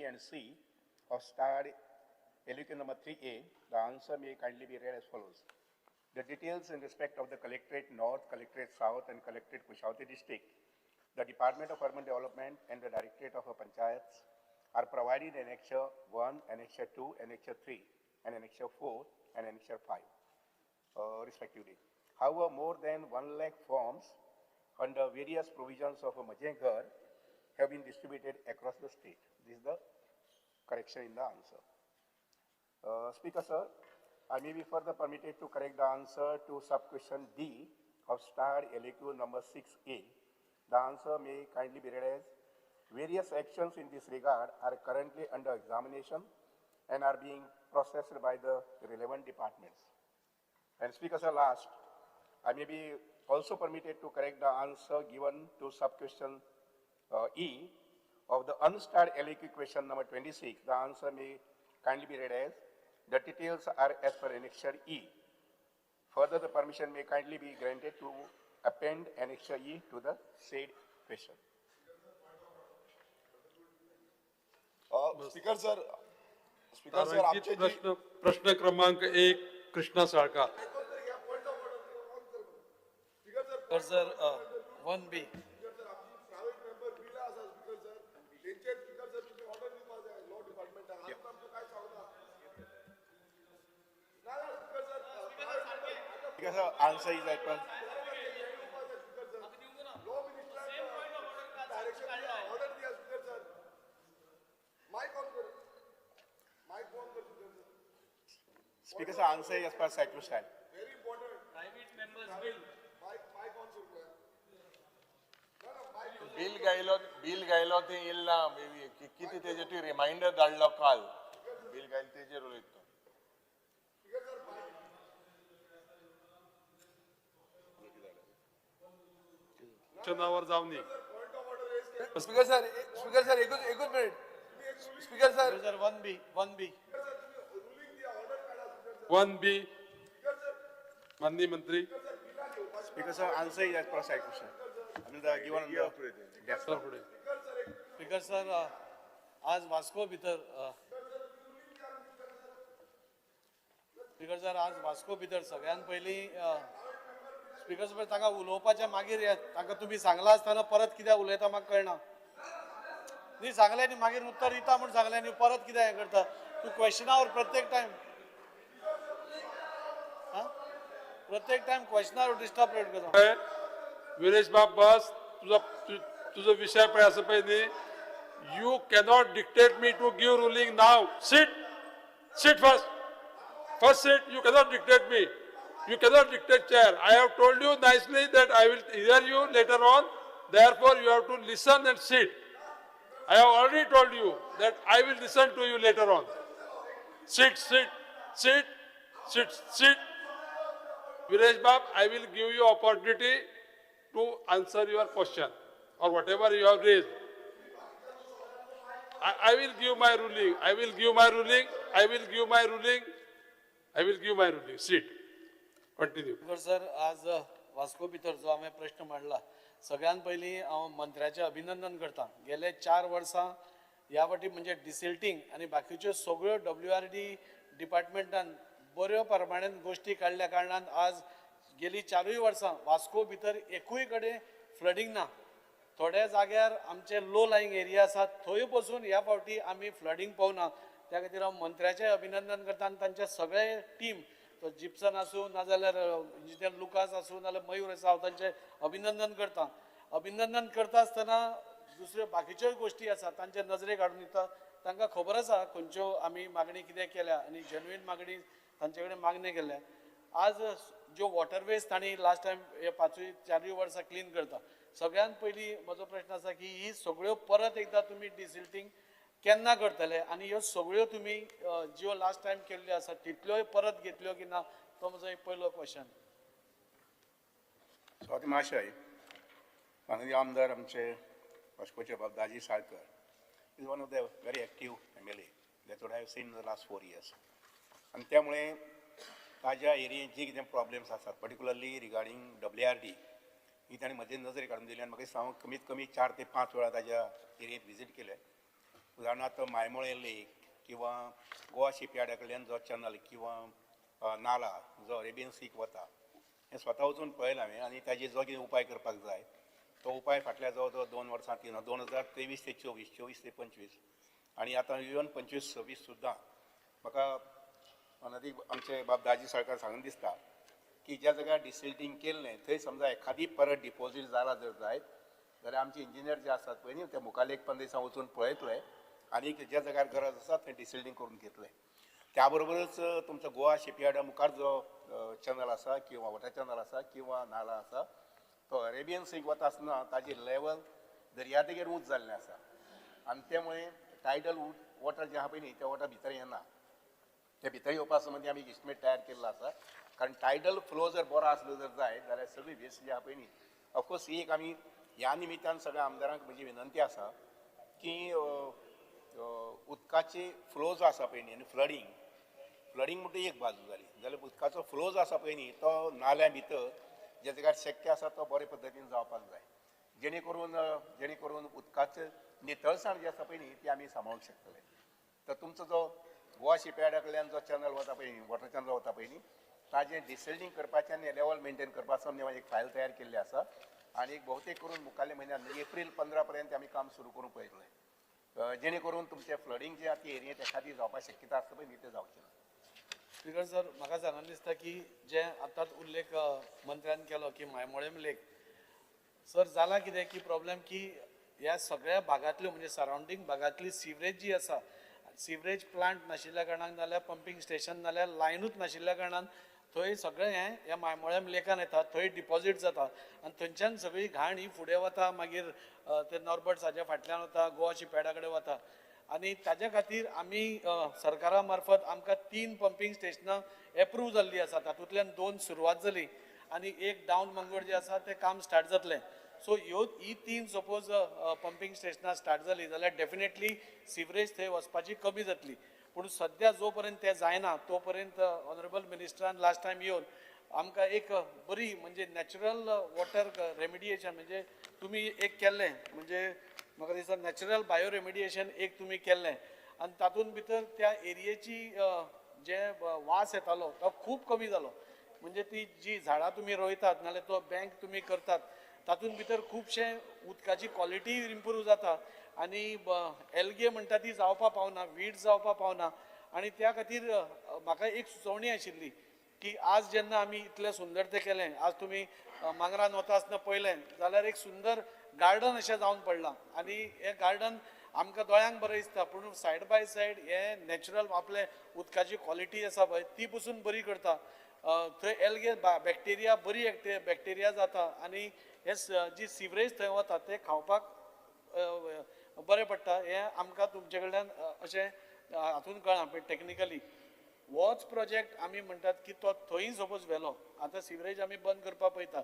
and C of starred LAQ number 3A, the answer may kindly be read as follows. The details in respect of the Collectorate North, Collectorate South and Collectorate Kushavati District, the Department of Urban Development and the Directorate of Panchayats are provided in Annexure 1, Annexure 2, Annexure 3 and Annexure 4 and Annexure 5 respectively. However, more than 1 lakh forms under various provisions of a Mhaje Ghar have been distributed across the state. This is the correction in the answer. Speaker sir, I may be further permitted to correct the answer to sub-question D of starred LAQ number 6A. The answer may kindly be read as, various actions in this regard are currently under examination and are being processed by the relevant departments. And Speaker sir, last, I may be also permitted to correct the answer given to sub-question E of the unstarred LAQ question number 26. The answer may kindly be read as, the details are as per Annexure E. Further, the permission may kindly be granted to append Annexure E to the said question. Speaker sir, Speaker sir, आमचे प्रश्न क्रमांक 1 Krishna Salkar. Speaker sir, 1B. Because the answer is that one. Speaker sir, answer is as per side to side. Very important. Private members bill. Bill गायलो, bill गायलो ते येईल ना किती तेजे रिमाइंडर धाडलो काल बिल गायलो तेजेर उलयता. क्वेश्चनावर जावनी. स्पीकर सर, स्पीकर सर एकूच minute. Speaker sir, sir 1B 1B 1B माननीय मंत्री. Speaker sir, answer is as per side question. I mean the given on the desktop. Speaker sir, आज वास्को भितर स्पीकर सर आज वास्को भितर सगळ्यान पयलीं स्पीकर सर तांकां उलोवपाच्या मागीर येत तांकां तुमी सांगलां आसतना परत कित्याक उलयता म्हाका कळना. न्ही सांगलें न्ही मागीर उत्तर दिता म्हूण सांगलें न्ही परत कित्याक हें करता तूं क्वेश्चनावर प्रत्येक टायम प्रत्येक टायम क्वेश्चनावर डिस्टर्ब रेट करता. विरेश बाब बस तुझा तुझो विषय पळय आसा पळय न्ही. You cannot dictate me to give ruling now. Sit sit first first sit. You cannot dictate me. You cannot dictate chair. I have told you nicely that I will hear you later on. Therefore, you have to listen and sit. I have already told you that I will listen to you later on. Sit, sit, sit, sit, sit. Viresh Bab, I will give you opportunity to answer your question or whatever you have raised. I will give my ruling. I will give my ruling. I will give my ruling. I will give my ruling. Sit. Continue. Sir, आज वास्को भितर जो हांवें प्रश्न मांडला सगळ्यान पयलीं हांव मंत्र्याचें अभिनंदन करता. गेले 4 वर्सां ह्या फावटी म्हणजे डिसिल्टींग आनी बाकीच्यो सगळ्यो WRD डिपार्टमेंटान बऱ्यो प्रमाणान गोश्टी काडल्या कारणान आज गेली 4 वर्सां वास्को भितर एकूय कडेन फ्लडींग ना. थोड्या जाग्यार आमचे लो लायींग एरिया आसात थंय पसून ह्या फावटी आमी फ्लडींग पळोवना. त्या खातीर हांव मंत्र्याचें अभिनंदन करता आनी तांचे सगळे टीम तो जिप्सन आसूं नाजाल्यार इंजिनियर लुकास आसूं नाजाल्यार मयूर आसा हांव तांचें अभिनंदन करता. अभिनंदन करता आसतना दुसऱ्यो बाकीच्योय गोश्टी आसा तांचे नजरेक हाडून दिता. तांकां खबर आसा खंयच्यो आमी मागणी कितें केल्या आनी जेन्युइन मागणी तांचे कडेन मागणी केल्या. आज ज्यो वॉटरवेज तांणी लास्ट टायम हे 5 4 वर्सां क्लीन करता. सगळ्यान पयलीं म्हजो प्रश्न आसा की ही सगळ्यो परत एकदां तुमी डिसिल्टींग केन्ना करतले आनी ह्यो सगळ्यो तुमी ज्यो लास्ट टायम केल्ल्यो आसा तितल्योय परत घेतल्यो की ना तो म्हजो एक पयलो क्वेश्चन. स्वाती महाशय, माननीय आमदार आमचे वास्कोचे बाब Daji Salkar is one of the very active MLA that what I have seen in the last 4 years. आनी त्यामुळे ताज्या एरियेंत जे कितें प्रॉब्लेम्स आसात पर्टिक्युलरली रिगार्डींग WRD ही ताणें म्हजे नजरेक हाडून दिली आनी म्हाका दिसता हांव कमीत कमी 4 ते 5 वेळा ताज्या एरियेंत विजीट केले. उदाहरणार्थ मायमोळे लेक किंवा गोवा शिपयार्डा कडल्यान जो चॅनल किंवा नाला जो अरेबियन सीक वता हें स्वता वचून पळयलां हांवें आनी ताजेर जो कितें उपाय करपाक जाय तो उपाय फाटल्या जवळ जवळ 2 वर्सां 3 2023 ते 24, 24 ते 25 आनी आतां इवन 25 26 सुद्दां म्हाका अनदीक आमचे बाब दाजी साळकार सांगून दिसता की ज्या जाग्यार डिसिल्टींग केल्लें थंय समजा एखादी परत डिपोजीट जाला जर जायत जाल्यार आमचे इंजिनियर जे आसात पळय न्ही ते मुखार एक 15 दिसां वचून पळयतले आनी ज्या जाग्यार गरज आसा थंय डिसिल्टींग करून घेतले. त्या बरोबरच तुमचो गोवा शिपयार्डा मुखार जो चॅनल आसा किंवा वॉटर चॅनल आसा किंवा नाला आसा तो अरेबियन सीक वता आसतना ताजी लेवल दर्यादेगेर ऊंच जाल्लें आसा आनी त्यामुळे टायडल वॉटर जें आहा पळय न्ही तें वॉटर भितर येना. ते भितर येवपा संबंदी आमी एस्टिमेट तयार केल्लो आसा कारण टायडल फ्लो जर बरो आसलो जर जायत जाल्यार सगळी वेस्ट जी आहा पळय न्ही ऑफकोर्स ही एक आमी ह्या निमित्तान सगळ्या आमदारांक म्हजी विनंती आसा की उदकाची फ्लो जो आसा पळय न्ही आनी फ्लडींग फ्लडींग म्हणटा एक बाजू जाली जाल्यार उदकाचो फ्लो जो आसा पळय न्ही तो नाल्या भितर ज्या जाग्यार शक्य आसा तो बरे पद्दतीन जावपाक जाय जेणे करून उदकाचें नितळसाण जी आसा पळय न्ही ती आमी सांबाळूंक शकतले. तर तुमचो जो गोवा शिपयार्डा कडल्यान जो चॅनल वता पळय न्ही वॉटर चॅनल वता पळय न्ही ताजें डिसिल्टींग करपाचें आनी लेवल मेनटेन करपा संबंदी एक फायल तयार केल्ली आसा आनी एक बहुतेक करून मुखारल्या म्हयन्यान म्हणजे एप्रील 15 पर्यंत आमी काम सुरू करूंक पळयतले जेणे करून तुमचें फ्लडींग जें आसा ती एरियेंत एखादी जावपाक शक्यता आसता पळय न्ही तें जावचें ना. स्पीकर सर, म्हाका सांगन दिसता की जे आतांच उल्लेख मंत्र्यान केलो की मायमोळेम लेक सर जाला कितें की प्रॉब्लेम की ह्या सगळ्या भागांतल्यो म्हणजे सरावंडींग भागांतली सिवरेज जी आसा सिवरेज प्लांट नाशिल्ल्या कारणान नाल्यार पंपींग स्टेशन नाल्यार लायनूच नाशिल्ल्या कारणान थंय सगळें हें ह्या मायमोळेम लेकान येता, थंय डिपॉजीट जाता आनी थंयच्यान सगळी घाण ही फुडें वता, मागीर ते नॉर्बर्ट साच्या फाटल्यान वता, गोवा शिपयार्डा कडेन वता आनी ताज्या खातीर आमी सरकारा मार्फत आमकां 3 पंपींग स्टेशनां एप्रूव जाल्लीं आसा, तातूंतल्यान 2 सुरवात जाली आनी एक डावन मंगोड जें आसा तें काम स्टार्ट जातलें. सो ह्यो ही 3 सपोज पंपींग स्टेशनां स्टार्ट जालीं जाल्यार डेफिनेटली सिवरेज थंय वचपाची कमी जातली. पूण सद्या जो पर्यंत तें जायना तो पर्यंत ऑनरेबल मिनिस्टरान लास्ट टायम येवन आमकां एक बरी म्हणजे नॅचरल वॉटर रेमिडिएशन म्हणजे तुमी एक केल्लें म्हणजे म्हाका दिसता नॅचरल बायो रेमिडिएशन एक तुमी केल्लें आनी तातूंत भितर त्या एरियेची जे वास येतालो तो खूब कमी जालो. म्हणजे ती जी झाडां तुमी रोयतात नाल्यार तो बँक तुमी करतात तातूंत भितर खुबशें उदकाची क्वॉलिटी इम्प्रूव जाता आनी एल्गे म्हणटा ती जावपा पावना, वीड जावपा पावना. आनी त्या खातीर म्हाका एक सुचोवणी आशिल्ली की आज जेन्ना आमी इतलें सुंदर तें केलें, आज तुमी मांगरान वता आसतना पळयलें जाल्यार एक सुंदर गार्डन अशें जावन पडलां आनी हें गार्डन आमकां दोळ्यांक बरें दिसता, पूण सायड बाय सायड हें नॅचरल आपलें उदकाची क्वॉलिटी आसा पळय ती पसून बरी करता. थंय एल्गे बॅक्टेरिया बरी बॅक्टेरिया जाता आनी हे जी सिवरेज थंय वता तें खावपाक बरें पडटा. हें आमकां तुमचे कडल्यान अशें हातून कळ्ळां. पण टॅक्निकली होच प्रोजेक्ट आमी म्हणटात की तो थंय सपोज व्हेलो, आतां सिवरेज आमी बंद करपाक पळयता,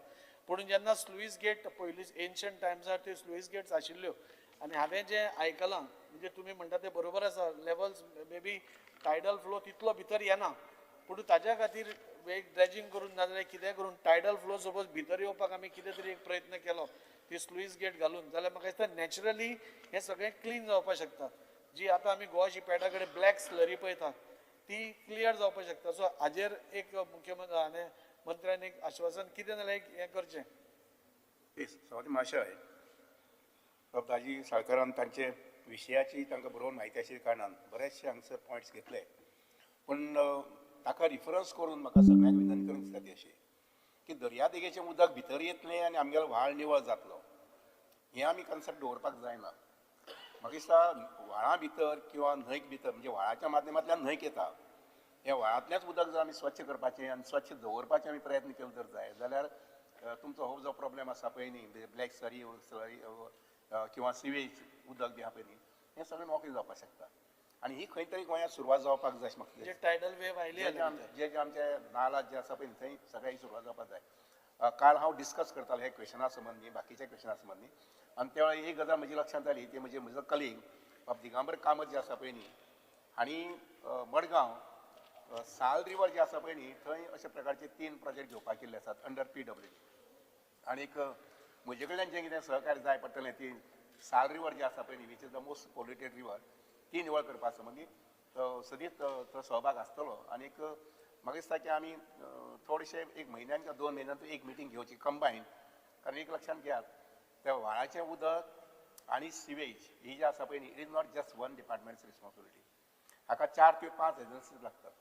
पूण जेन्ना स्लुईस गेट पयलीं एन्शंट टायम्सार त्यो स्लुईस गेट्स आशिल्ल्यो आनी हांवें जें आयकलां म्हणजे तुमी म्हणटा तें बरोबर आसा, levels maybe tidal flow तितलो भितर येना, पूण ताज्या खातीर एक ड्रेजिंग करून नाजाल्यार कितें करून टायडल फ्लो सपोज भितर येवपाक आमी कितें तरी एक प्रयत्न केलो ती स्लुईस गेट घालून जाल्यार म्हाका दिसता नॅचरली हें सगळें क्लीन जावपाक शकता. जी आतां आमी गोवा शिपयार्डा कडेन ब्लॅक स्लरी पळयता ती क्लियर जावपाक शकता. सो हाजेर एक मुख्यमंत्री आनी मंत्र्यान एक आश्वासन कितें जाल्यार एक हें करचें. सभापती महाशय, बाब दाजी साळकारान तांचे विशयाची तांकां बरोबर म्हायती आशिल्ल्या कारणान बरेचशे हांगसर पॉयंट्स घेतले, पूण ताका रिफरन्स करून म्हाका सगळ्यांक विनंती करून दिसता ती अशी की दर्यादेगेचें उदक भितर येतलें आनी आमगेलो व्हाळ निवळ जातलो हें आमी कन्सेप्ट दवरपाक जायना. म्हाका दिसता व्हाळा भितर किंवा न्हंयक भितर म्हणजे व्हाळाच्या माध्यमांतल्यान न्हंयक येता, ह्या व्हाळांतल्याच उदक जर आमी स्वच्छ करपाचें आनी स्वच्छ दवरपाचें आमी प्रयत्न केलो जर जाय जाल्यार तुमचो हो जो प्रॉब्लेम आसा पळय न्ही ब्लॅक सरी स्लरी किंवा सिवेज उदक जें आहा पळय न्ही हें सगळें मोकळें जावपाक शकता आनी ही खंय तरी गोंयांत सुरवात जावपाक जाय. म्हाका टायडल वेव आयली जे जे आमचे नाला जे आसा पळय थंय सगळ्यांची सुरवात जावपाक जाय. काल हांव डिस्कस करतालो ह्या क्वेशना संबंदी बाकीच्या क्वेशना संबंदी आनी त्या वेळार एक गजाल म्हजी लक्षांत आली ती म्हणजे म्हजो कलीग बाब दिगंबर कामत जे आसा पळय न्ही आनी मडगांव साल रिवर जे आसा पळय न्ही थंय अशा प्रकारचे 3 प्रोजेक्ट घेवपाक केल्ले आसात अंडर PWD. आनीक म्हजे कडल्यान जें कितें सहकार्य जाय पडटलें ती साल रिवर जे आसा पळय न्ही which is the most polluted river ती निवळ करपा संबंदी सदींच तो सहभाग आसतलो. आनीक म्हाका दिसता की आमी थोडेशे एक म्हयन्यान किंवा 2 म्हयन्यान एक मिटींग घेवची कंबायन, कारण एक लक्षांत घेयात त्या व्हाळाचें उदक आनी सिवेज ही जी आसा पळय न्ही, it is not just one department's responsibility, हाका 4 ते 5 एजन्सीज लागतात.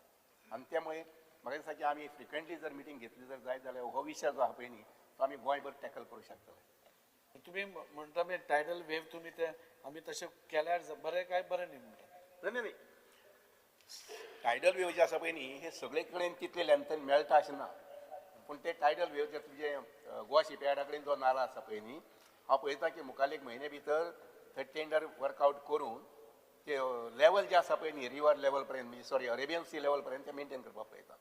आनी त्यामुळे म्हाका दिसता की आमी फ्रिक्वेंटली जर मिटींग घेतली जर जायत जाल्यार हो विशय जो आहा पळय न्ही तो आमी गोंयभर टॅकल करूं शकतले. तुमी म्हणटा मागीर टायडल वेव तुमी ते आमी तशें केल्यार बरें काय बरें न्ही म्हणटा? न्ही न्ही, टायडल वेव जे आसा पळय न्ही हे सगळे कडेन तितले लेंथन मेळटा अशें ना, पूण ते टायडल वेव जे तुजे गोवा शिपयार्डा कडेन जो नाला आसा पळय न्ही, हांव पळयता की मुखार एक म्हयने भितर थंय टेंडर वर्कआवट करून ते लेवल जे आसा पळय न्ही रिवर लेवल पर्यंत, म्हणजे सॉरी अरेबियन सी लेवल पर्यंत ते मेनटेन करपाक पळयता,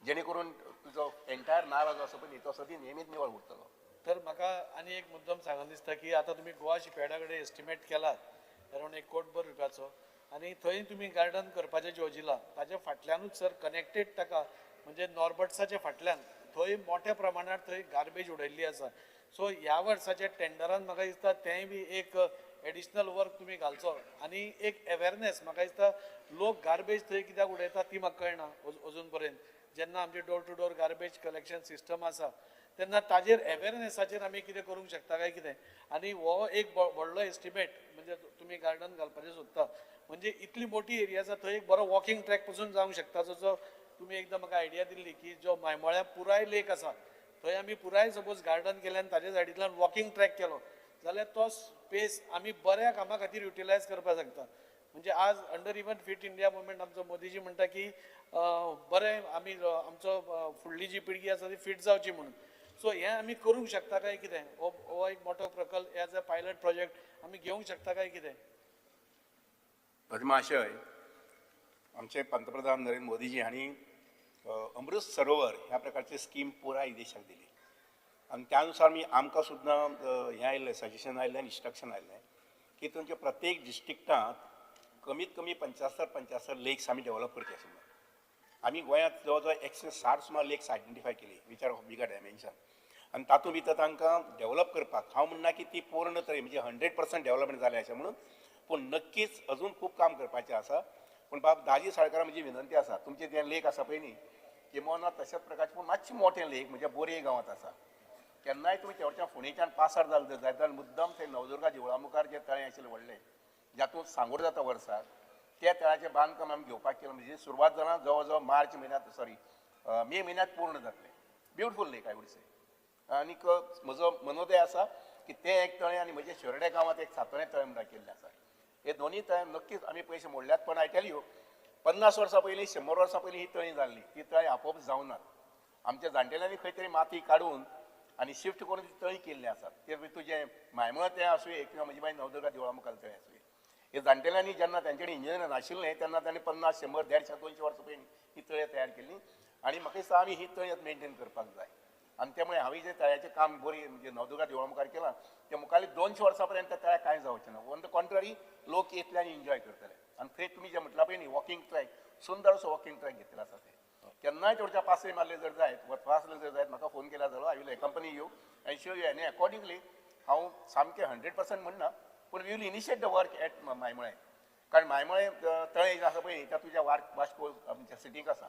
जेणे करून तुजो एंटायर नाला जो आसा पळय न्ही तो सदी नेहमीच निवळ उरतलो. तर म्हाका आनी एक मुद्दम सांगन दिसता की आतां तुमी गोवा शिपयार्डा कडेन एस्टिमेट केलात अरावंड 1 कोटभर रुपयाचो आनी थंय तुमी गार्डन करपाचें योजिलां, ताच्या फाटल्यानूच सर कनेक्टेड ताका म्हणजे नॉर्बर्ट्साच्या फाटल्यान थंय मोठ्या प्रमाणात थंय गार्बेज उडयल्ली आसा. सो ह्या वर्साच्या टेंडरान म्हाका दिसता तेंय बी एक एडिशनल वर्क तुमी घालचो आनी एक अवेरनेस, म्हाका दिसता लोक गार्बेज थंय कित्याक उडयता ती म्हाका कळना अजून पर्यंत. जेन्ना आमची door to door garbage collection system आसा तेन्ना ताजेर अवेरनेसाचेर आमी कितें करूंक शकता काय कितें, आनी हो एक व्हडलो एस्टिमेट म्हणजे तुमी गार्डन घालपाचें सोदता म्हणजे इतली मोठी एरिया आसा थंय एक बरो वॉकिंग ट्रॅक पसून जावंक शकता. जसो तुमी एकदां म्हाका आयडिया दिल्ली की जो मायमोळ्या पुराय लेक आसा थंय आमी पुराय सपोज गार्डन केलें आनी ताजे सायडींतल्यान वॉकिंग ट्रॅक केलो जाल्यार तो स्पेस आमी बऱ्या कामा खातीर युटिलायज करपाक शकता. म्हणजे आज under even fit India movement आमचो मोदीजी म्हणटा की बरें आमी आमचो फुडली जी पिळगी आसा ती फीट जावची म्हणून, सो हें आमी करूंक शकता काय कितें, हो एक मोठो प्रकल्प एज अ पायलट प्रोजेक्ट आमी घेवंक शकता काय कितें? महाशय, आमचे पंतप्रधान नरेंद्र मोदीजी हांणी अमृत सरोवर ह्या प्रकारची स्कीम पुराय देशाक दिली आनी त्यानुसार मी आमकां सुद्दां हें आयिल्लें सजेशन आयिल्लें आनी इन्स्ट्रक्शन आयिल्लें की तुमच्या प्रत्येक डिस्ट्रिक्टांत कमीत कमी 75 लेक्स आमी डेव्हलप करचे आशिल्ले. आमी गोंयांत जवळ जवळ 160 सुमार लेक्स आयडेंटिफाय केली which are of bigger dimension, आनी तातूंत भितर तांकां डेव्हलप करपाक हांव म्हणना की ती पूर्ण तरी म्हणजे 100% डेव्हलपमेंट जालें अशें म्हणून, पूण नक्कीच अजून खूब काम करपाचें आसा. पूण बाब दाजी साळकारा म्हजी विनंती आसा, तुमचें जें लेक आसा पळय न्ही किंवा तशाच प्रकारचें पूण मातशें मोठें लेक म्हणजे बोरये गांवांत आसा, केन्नाय तुमी तेवटच्यान फोंडेच्यान पासार जालें जर जायत जाल्यार मुद्दम थंय नवदुर्गा देवळा मुखार जें तळें आशिल्लें व्हडलें जातूंत सांगोड जाता वर्साक, त्या तळ्याचें बांदकाम आमी घेवपाक केलां, म्हणजे सुरवात जालां जवळ जवळ मार्च म्हयन्यांत सॉरी मे म्हयन्यांत पूर्ण जातलें. Beautiful lake I would say. आनीक म्हजो मनोदय आसा की तें एक तळें आनी म्हजें शिरोड्या गांवांत एक सातोळें तळें म्हणटा केल्लें आसा, हे दोनूय तळें नक्कीच आमी पयशे मोडल्यात, पण I tell you 50 वर्सां पयलीं 100 वर्सां पयलीं ही तळीं जाल्ली, ती तळीं आपोआप जावनात. आमच्या जाणटेल्यांनी खंय तरी माती काडून आनी शिफ्ट करून ती तळीं केल्ली आसात, ते तुजें मायमळ तें आसूं किंवा म्हजी बाय नवदुर्गा देवळा मुखार तळें आसूं, हे जाणटेल्यांनी जेन्ना तांचे कडेन इंजिनियर नाशिल्लें तेन्ना तांणी 50, 100, 150, 200 वर्सां पयलीं ही तळें तयार केल्ली आनी म्हाका दिसता आमी ही तळी मेनटेन करपाक जाय. आनी त्यामुळे हांवें जें तळ्याचें काम बरी म्हणजे नवदुर्गा देवळा मुखार केलां तें मुखार 200 वर्सां पर्यंत त्या तळ्याक कांय जावचें ना, ऑन the contrary लोक येतले आनी एन्जॉय करतले. आनी थंय तुमी जें म्हटलां पळय न्ही वॉकिंग ट्रॅक, सुंदर असो वॉकिंग ट्रॅक घेतलेलो आसा, ते केन्नाय तेवच्या पासय मारले जर जायत वचपा आसले जर जायत म्हाका फोन केल्यार जालो, I will accompany you and show you. आनी अकॉर्डिंगली हांव सामकें 100% म्हणना, पूण we will initiate the work at Maimollem, कारण मायमळे तळें जें आसा पळय त्या तुज्या वास्को आमच्या सिटीक आसा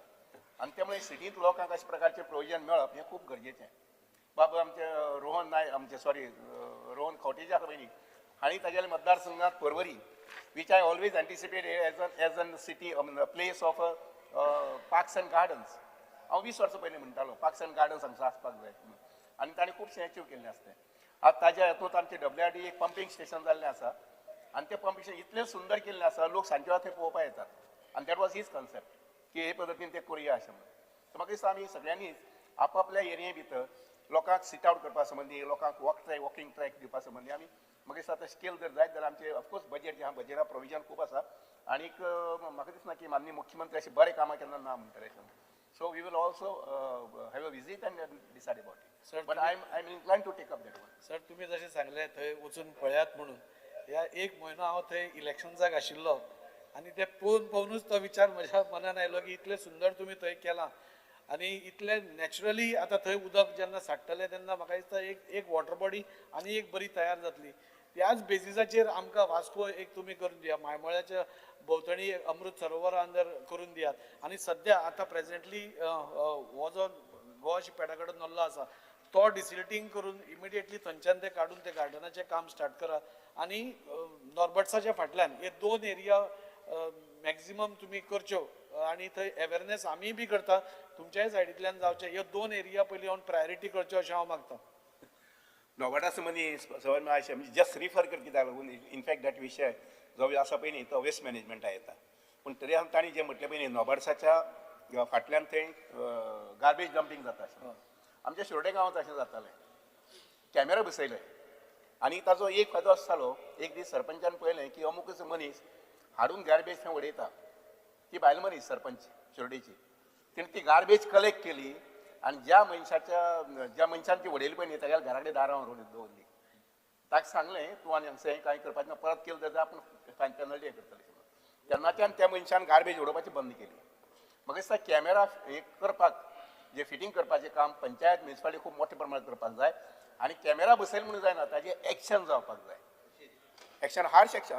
आनी त्यामुळे सिटींत लोकांक अशा प्रकारचें प्रोविजन मेळप हें खूब गरजेचें. बाब आमचे रोहन नायक आमचे सॉरी रोहन खवटे जे आसा पळय न्ही हांणी ताज्या मतदारसंघात Porvorim which I always anticipate as an city place of parks and gardens, हांव 20 वर्सां पयलीं म्हणटालो पार्क्स अँड गार्डन्स हांगसर आसपाक जाय आनी ताणें खुबशें एचीव केल्लें आसता. आतां ताज्या हातूंत आमचें WRD एक पंपींग स्टेशन जाल्लें आसा आनी तें पंपींग स्टेशन इतलें सुंदर केल्लें आसा लोक सांजच्या वेळार थंय पळोवपाक येतात आनी that was his concept की हे पद्दतीन ते करुया अशें म्हणून. तर म्हाका दिसता आमी सगळ्यांनीच आपापल्या एरिये भितर लोकांक सीट आवट करपा संबंदी, लोकांक वॉकिंग ट्रॅक दिवपा संबंदी आमी म्हाका दिसता आतां स्केल जर जायत जाल्यार आमचें ऑफकोर्स बजेट जें आहा बजेटा प्रोविजन खूब आसा आनीक म्हाका दिसना की माननीय मुख्यमंत्री अशें बरें कामां केन्ना ना म्हणटले अशें. So we will also have a visit and decide about it, but I am incline to take up that one. Sir तुमी जशें सांगलें थंय वचून पळयात म्हणून, ह्या एक म्हयनो हांव थंय इलेक्शन्साक आशिल्लो आनी ते पळोवन पळोवनूच तो विचार म्हज्या मनान आयलो की इतलें सुंदर तुमी थंय केलां आनी इतलें नॅचरली आतां थंय उदक जेन्ना साडटलें तेन्ना म्हाका दिसता एक एक वॉटर बॉडी आनी एक बरी तयार जातली. त्याच बेजिसाचेर आमकां वास्को एक तुमी करून दिया, मायमोळ्याच्या भोंवतणी अमृत सरोवरा अंदर करून दियात. आनी सद्या आतां प्रेजेंटली हो जो गोवा शिपयार्डा कडेन नल्लो आसा तो डिसिल्टींग करून इमिडिएटली थंयच्यान ते काडून ते गार्डनाचें काम स्टार्ट करा. आनी नॉर्बर्ट्साच्या फाटल्यान हे 2 एरिया मॅक्झिमम तुमी करच्यो आनी थंय अवेरनेस आमीय बी करता, तुमच्याय सायडींतल्यान जावचें. ह्यो 2 एरिया पयलीं ऑन प्रायोरिटी करच्यो अशें हांव मागता. नॉर्बर्टा संबंदी सवन अशें म्हणजे जस्ट रिफर कर कित्याक लागून इनफॅक्ट that विशय जो आसा पळय न्ही तो वेस्ट मॅनेजमेंटा येता, पूण तरी आमी तांणी जें म्हटलें पळय न्ही नॉर्बर्ट्साच्या फाटल्यान थंय गार्बेज डंपींग जाता अशें आमच्या शिरोडे गांवांत अशें जातालें. कॅमेरा बसयले आनी ताजो एक फायदो असो जालो, एक दीस सरपंचान पळयलें की अमुकच मनीस हाडून गार्बेज थंय उडयता, ती बायल मनीस सरपंच शिरोडेची, तिणें ती गार्बेज कलेक्ट केली आनी ज्या मनशान ती उडयली पळय न्ही तागेल्या घरा कडेन दारां व्हरून दवरली. ताका सांगलें तूं आनी हांगसर कांय करपाचें ना, परत केलें जाल्यार आपूण फायन पेनल्टी हें करतलें. तेन्नाच्यान त्या मनशान गार्बेज उडोवपाची बंद केली. म्हाका दिसता कॅमेरा हे करपाक जे फिटींग करपाचें काम पंचायत म्युनिसिपालिटी खूब मोठ्या प्रमाणात करपाक जाय आनी कॅमेरा बसयले म्हणून जायना, ताजें एक्शन जावपाक जाय. एक्शन, हार्श एक्शन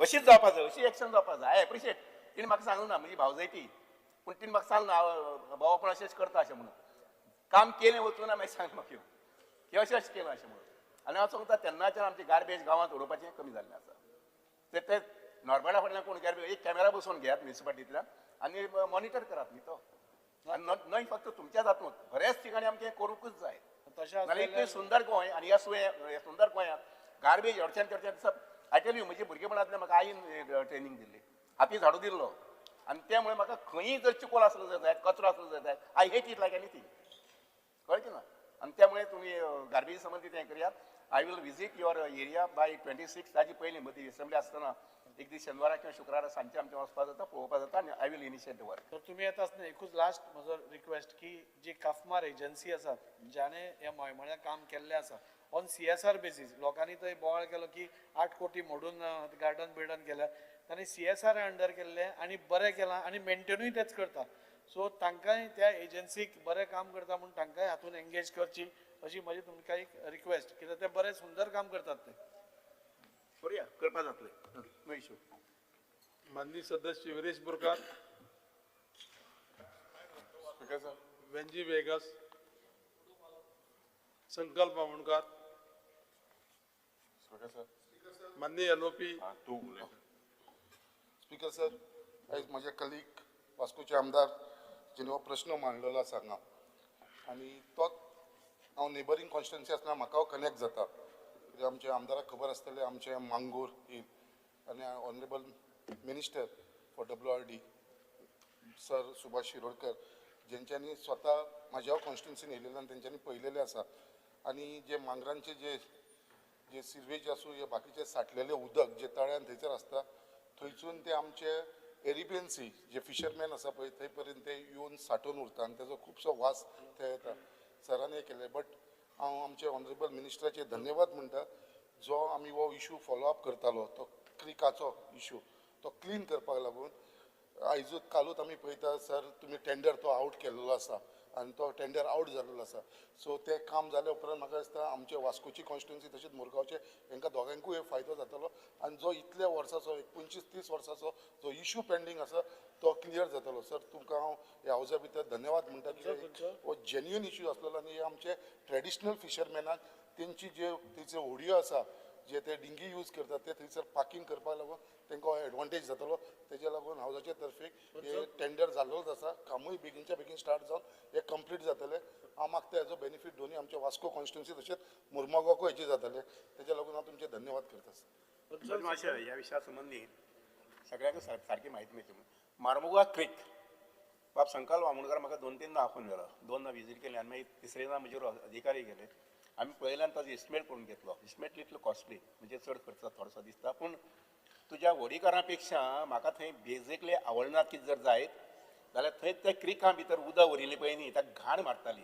अशीच जावपाक जाय, अशी एक्शन जावपाक जाय. I appreciate तिणें म्हाका सांगलें ना, म्हजी भावजय ती, पूण तिणें म्हाका सांगलें ना भाव आपण अशेंच करता अशें म्हणून. काम केलें वचून मागीर सांग म्हाका की अशें अशें केलां अशें म्हणून. आनी हांव सांगता तेन्नाच्यान आमचें गार्बेज गांवांत उडोवपाचें कमी जाल्लें आसा. ते नॉर्बर्टा फाटल्यान कोण गार्बेज एक कॅमेरा बसोवन घेयात म्युनिसिपालिटींतल्यान आनी मॉनिटर करात न्ही तो. आनी न्हय फक्त तुमच्या जातूंत, बऱ्याच ठिकाणी आमचें करूंकूच जाय. तशें इतलें सुंदर गोंय आनी ह्या सुंदर गोंयांत गार्बेज हडच्यान तेडच्यान दिसप. I tell you, म्हजी भुरगेपणांतल्यान म्हाका आईन ट्रेनींग दिल्ली, हाती झाडू दिल्लो आनी त्यामुळे म्हाका खंयी जर चिकोल आसलो जायत, कचरो आसलो जायत, I hate it like anything, कळ्ळें की ना. आनी त्यामुळे तुमी गार्बेज संबंदी तें करयात. I will visit your area by 26, ताजी पयलीं मदीं एसेंब्ली आसतना एक दीस शेनवारा किंवा शुक्रारा सांजचे आमचें वचपाक जाता, पळोवपाक जाता आनी I will initiate the work. तर तुमी येता आसतना एकूच लास्ट म्हजो रिक्वेस्ट की जी काफमार एजन्सी आसात ज्याणे ह्या मयमळ्या काम केल्लें आसा ऑन CSR basis, लोकांनी थंय बोवाळ केलो की 8 कोटी मोडून गार्डन बिर्डन केल्या, तांणी CSR under केल्लें आनी बरें केलां आनी मेंटेनूय तेच करता. सो तांकांय त्या एजन्सीक बरें काम करता म्हूण तांकांय हातून एंगेज करची अशी म्हजी तुमकां एक रिक्वेस्ट, कित्याक ते बरें सुंदर काम करतात. ते करुया, करपा जातलें, नो इशू. माननीय सदस्य Viresh Borkar, speaker sir, Venzy Viegas, Sankalp Amonkar, speaker sir, माननीय LOP. तूं उलय. स्पीकर सर, आयज म्हजे कलीग वास्कोचे आमदार जेणे हो प्रश्न मांडलेलो आसा हांगा आनी तोच हांव नेबरींग कॉन्स्टिट्युएन्सी आसतना म्हाका कनेक्ट जाता, कित्याक आमच्या आमदाराक खबर आसतलें आमचें मांगूर हिल आनी honourable minister for WRD sir Subhash Shirodkar जेंच्यांनी स्वता म्हाज्या कॉन्स्टिट्युएन्सीन येयलेले आनी तेंच्यांनी पळयलेलें आसा. आनी जे मांगरांचे जे जे सिवेज आसूं या बाकीचे साठलेलें उदक जे तळ्यान थंयसर आसता थंयसून ते आमचे एरिबियन सी जे फिशरमॅन आसा पळय थंय पर्यंत ते येवन साठोवन उरता आनी तेजो खुबसो वास थंय येता. सरान हें केलें, बट हांव आमचे ऑनरेबल मिनिस्टराचे धन्यवाद म्हणटा, जो आमी हो इशू फॉलो अप करतालो तो क्रिकाचो इशू तो क्लीन करपाक लागून आयजूच कालूच आमी पळयता सर तुमी टेंडर तो आवट केल्लो आसा आनी तो टेंडर आवट जाल्लो आसा. सो तें काम जाल्या उपरांत म्हाका दिसता आमचे वास्कोची कॉन्स्टिट्युएन्सी तशेंच मुरगांवचे हांकां दोगांकूय फायदो जातलो आनी जो इतल्या वर्साचो 25-30 वर्साचो जो इशू पेंडींग आसा तो क्लियर जातलो. सर तुमकां हांव ह्या हावजा भितर धन्यवाद म्हणटा की हो जेन्युइन इशू आसलेलो आनी हे आमचे ट्रेडिशनल फिशरमॅनाक तेंची जे थंयसर होडयो आसा जे ते डिंगी यूज करतात ते थंयसर पार्किंग करपाक लागून तांकां हो एडवांटेज जातलो. तेज्या लागून हावजाचे तर्फेक हे टेंडर जाल्लोच आसा, कामूय बेगीनच्या बेगीन स्टार्ट जावन हे कंप्लीट जातले. हांव मागता हेजो बेनिफीट दोनूय आमच्या वास्को कॉन्स्टिट्युएन्सी तशेंच मुरमुगांवकूय हेजे जातले, तेज्या लागून हांव तुमचे धन्यवाद करता. मातशें ह्या विशया संबंदी सगळ्यांक सारकी म्हायती मेळची. मार्मुगा क्रीक बाब संकल्प आमोणकर म्हाका 2-3 आफोवन व्हेलो, 2 विजीट केली आनी मागीर तिसरे म्हजेर अधिकारी गेले. आमी पळयलें आनी ताजो एस्टिमेट करून घेतलो. एस्टिमेट इतलो कॉस्टली म्हणजे चड खर्च थोडोसो दिसता, पूण तुज्या व्हडीकारां पेक्षा म्हाका थंय बेजिकली आवडना की जर जायत जाल्यार थंय त्या क्रिका भितर उदक उरिल्लें पळय न्ही, ताका घाण मारताली,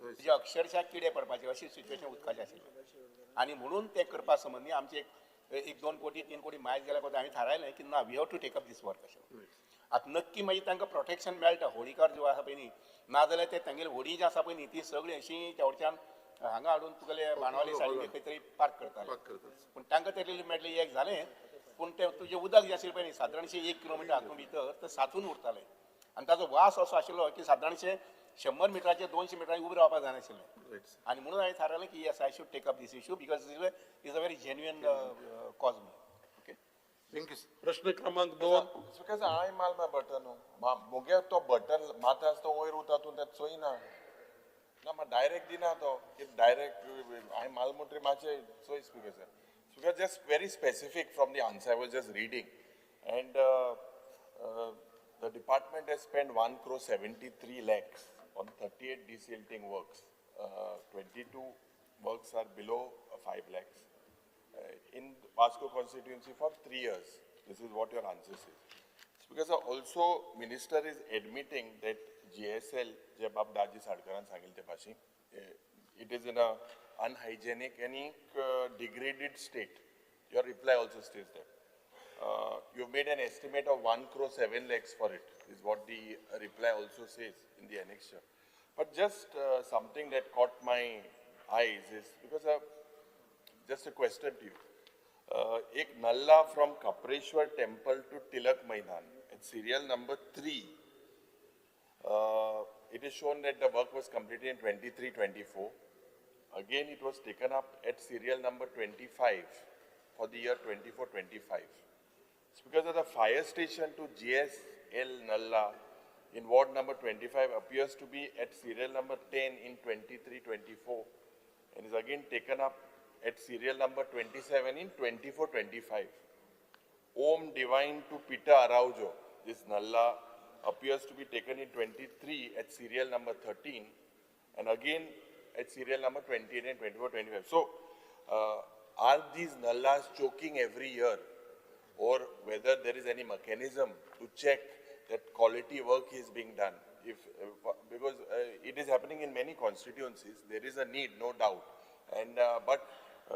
तुजे अक्षरशः किडे पडपाचे अशी सिच्युएशन उदकाचें आशिल्लें. आनी म्हणून तें करपा संबंदी आमचे 1-2 कोटी 3 कोटी मायज गेल्या कोता आमी थारायलें की ना, we have to take up this work अशें. आतां नक्की मागीर तांकां प्रोटेक्शन मेळटा होडीकार ज्यो आसा पळय न्ही, नाजाल्यार ते तांगेली होडी जी आसा पळय न्ही ती सगळीं अशी तेवडच्यान हांगा हाडून तुगेले बाणावली सायडीन खंय तरी पार्क करताले. पूण तांकां ते रिलीफ मेळटलें एक जालें, पूण तें तुजें उदक जें आशिल्लें पळय न्ही सादारणशें 1 किलोमिटर हातूंत भितर तें साचून उरतालें आनी ताचो वास असो आशिल्लो की सादारणशें 100 मिटराचेर 200 मिटरांनी उबें रावपाक जायनाशिल्लें. आनी म्हणून हांवें थारायलें की yes I should take up this issue because is a very genuine cause म्हणून. Okay, thank you sir. प्रश्न क्रमांक 2. स्पीकर सर, हांवें मारला बटन, मुगे तो बटन मारता आसतना वयर उरता, तूं तें चोयना ना, म्हाका डायरेक्ट दिना तो की डायरेक्ट हांवें मारला म्हणटरीर मातशें चोय. Speaker sir, speaker just very specific from the answer I was just reading and the department has spend 1 crore 73 lakhs on 38 desilting works. 22 works are below 5 lakhs in Vasco constituency for 3 years. This is what your answer says. Because also minister is admitting that GSL, जे बाब दाजी साडकरान सांगिल्ले ते भाशेन, it is in a unhygienic and degraded state. Your reply also states that. You made an estimate of 1 crore 7 lakhs for it, is what the reply also says in the annexure. But just something that caught my eyes is, because just a question to you. एक nallah from Kapreshwar temple to Tilak Maidan at serial number 3. It is shown that the work was completed in 23-24. Again, it was taken up at serial number 25 for the year 24-25. It's because of the fire station to GSL Nallah in ward number 25 appears to be at serial number 10 in 23-24 and is again taken up at serial number 27 in 24-25. Om Divine to Peter Araujo, this Nallah appears to be taken in 23 at serial number 13 and again at serial number 28 and 24-25. So, are these nallahs choking every year, or whether there is any mechanism to check that quality work is being done? If, because it is happening in many constituencies, there is a need, no doubt. And but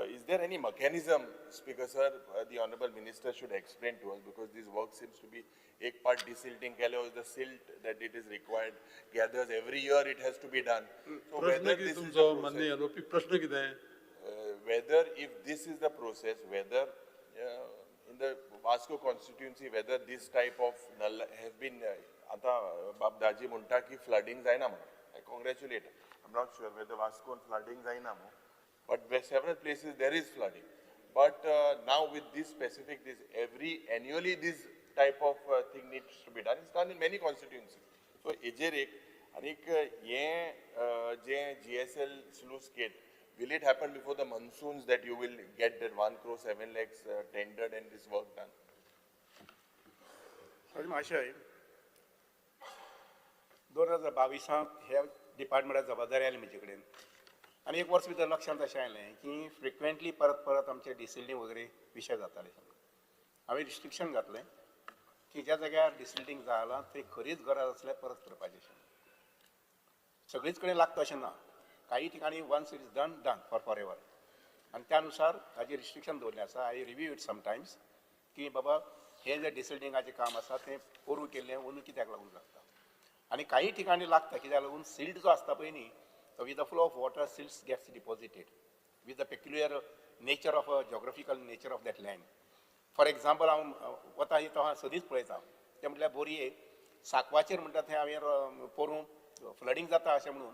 is there any mechanism, Speaker sir, the Honorable Minister should explain to us, because this work seems to be एक part desilting केले or the silt that it is required gathers every year, it has to be done. So प्रश्न whether कितें this is the तुमचो process, माननीय आरोपी, प्रश्न कितें? Whether if this is the process, whether in the Vasco constituency, whether this type of nallah have been, आता बाब दाजी म्हणटा की फ्लडिंग जायना म्हणून. I congratulate. I'm not sure whether Vasco flooding जायना म्हणून, but where several places there is flooding. But now with this specific, this every annually this type of thing needs to be done. It's done in many constituencies. So हेजेर एक आनीक हें जें GSL sluice gate, will it happen before the monsoons that you will get that 1 crore 7 lakhs tendered and this work done? Sir महाशय, 2022 ह्या डिपार्टमेंटात जबाबदारी आयली म्हजे कडेन आनी एक वर्स भितर लक्षांत अशें आयलें की फ्रिक्वेंटली परत परत आमचे डिसिल्टींग वगैरे विशय जाताले. हांवें रिस्ट्रिक्शन घातलें की ज्या जाग्यार डिसिल्टींग जालां थंय खरीच गरज आसल्यार परत करपाचें अशें. सगळीच कडेन लागता अशें ना, काही ठिकाणी once it is done, done for forever. आनी त्यानुसार ताजेर रिस्ट्रिक्शन दवरलें आसा. I review it sometimes की बाबा हें जें डिसिल्टिंगाचें काम आसा तें पोरूं केल्लें अंदू कित्याक लागून लागता. आनी काही ठिकाणी लागता कित्याक लागून सिल्ट जो आसता पळय न्ही, with the flow of water silts gets deposited with the peculiar nature of geographical nature of that land. For example, हांव वता तो हांव सदींच पळयता तें म्हटल्यार बोरये साकवाचेर म्हणटा थंय हांवें पोरूं फ्लडींग जाता अशें म्हणून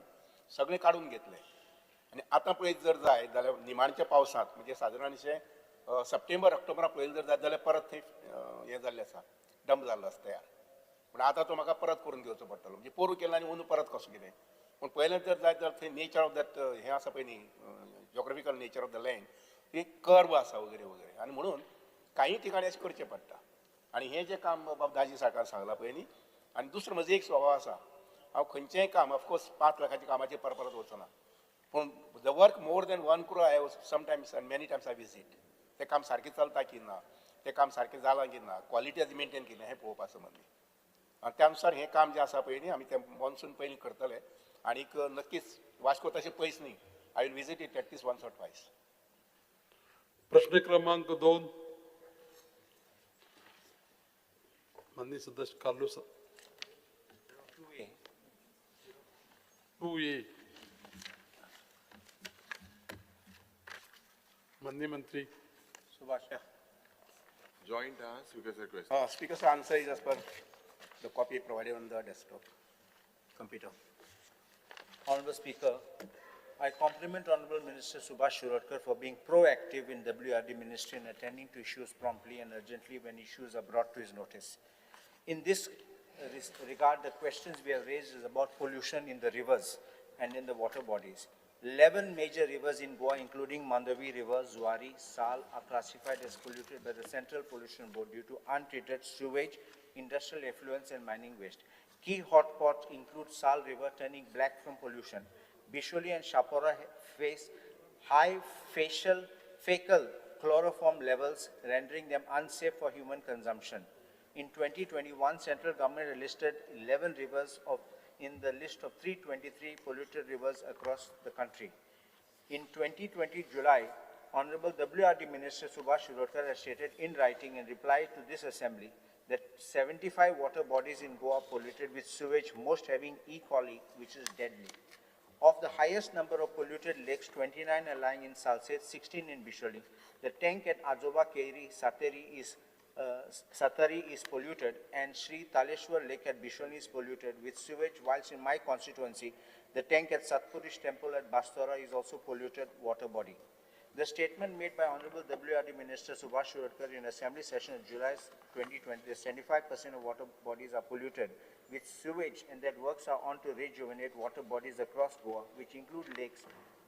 सगळें काडून घेतलें आनी आतां पळयत जर जाय जाल्यार निमाणच्या पावसांत म्हणजे सादारणशें सप्टेंबर ऑक्टोबराक पळयलें जर जायत जाल्यार परत थंय हें जाल्लें आसा, डंप जाल्लो आसा तयार. पूण आतां तो म्हाका परत करून घेवचो पडटलो, म्हणजे पोरूं केला आनी अंदू परत कसो कितें. पूण पयलें जर जायत जाल्यार थंय नेचर ऑफ that हें आसा पळय न्ही, geographical nature of the land, ती कर्व आसा वगैरे वगैरे, आनी म्हणून काही ठिकाणी अशें करचें पडटा. आनी हें जें काम बाब दाजी सारकार सांगलां पळय न्ही. आनी दुसरो म्हजो एक स्वभाव आसा, हांव खंयचेंय काम ऑफकोर्स 5 लाखाच्या कामाचेर परत परत वचना, पूण the work more than 1 crore I sometimes and many times I visit. तें काम सारकें चलता की ना, तें काम सारकें जालां की ना, क्वॉलिटी आजी मेनटेन केली हें पळोवपा संबंदी. आनी त्या अनुसार हें काम जें आसा पळय न्ही आमी तें मॉन्सून पयलीं करतले. आनीक नक्कीच वास्को तशें पयस न्ही, I will visit it at least once or twice. प्रश्न क्रमांक 2, माननीय सदस्य कार्लूस 2A. माननीय मंत्री Subhash. Joint, Speaker sir, question. Speaker sir, answer is as per the copy provided on the desktop computer. Honorable Speaker, I compliment Honorable Minister Subhash Shirodkar for being proactive in WRD Ministry and attending to issues promptly and urgently when issues are brought to his notice. In this regard, the questions we have raised is about pollution in the rivers and in the water bodies. 11 major rivers in Goa, including Mandavi River, Zuari, Sal, are classified as polluted by the Central Pollution Board due to untreated sewage, industrial effluents, and mining waste. Key hotspots include Sal River turning black from pollution. Bisholi and Chapora face high fecal chloroform levels, rendering them unsafe for human consumption. In 2021, central government listed 11 rivers in the list of 323 polluted rivers across the country. In 2020 July, Honorable WRD Minister Subhash Shirodkar has stated in writing in reply to this assembly that 75 water bodies in Goa polluted with sewage, most having E. coli, which is deadly. Of the highest number of polluted lakes, 29 are lying in Salcete, 16 in Bisholi. The tank at Ajoba Keri Sateri is polluted, and Sri Taleshwar Lake at Bisholi is polluted with sewage, whilst in my constituency, the tank at Satpurish Temple at Bastora is also polluted water body. The statement made by Honorable WRD Minister Subhash Shirodkar in Assembly session in July 2020, that 75% of water bodies are polluted with sewage and that works are on to rejuvenate water bodies across Goa, which include lakes,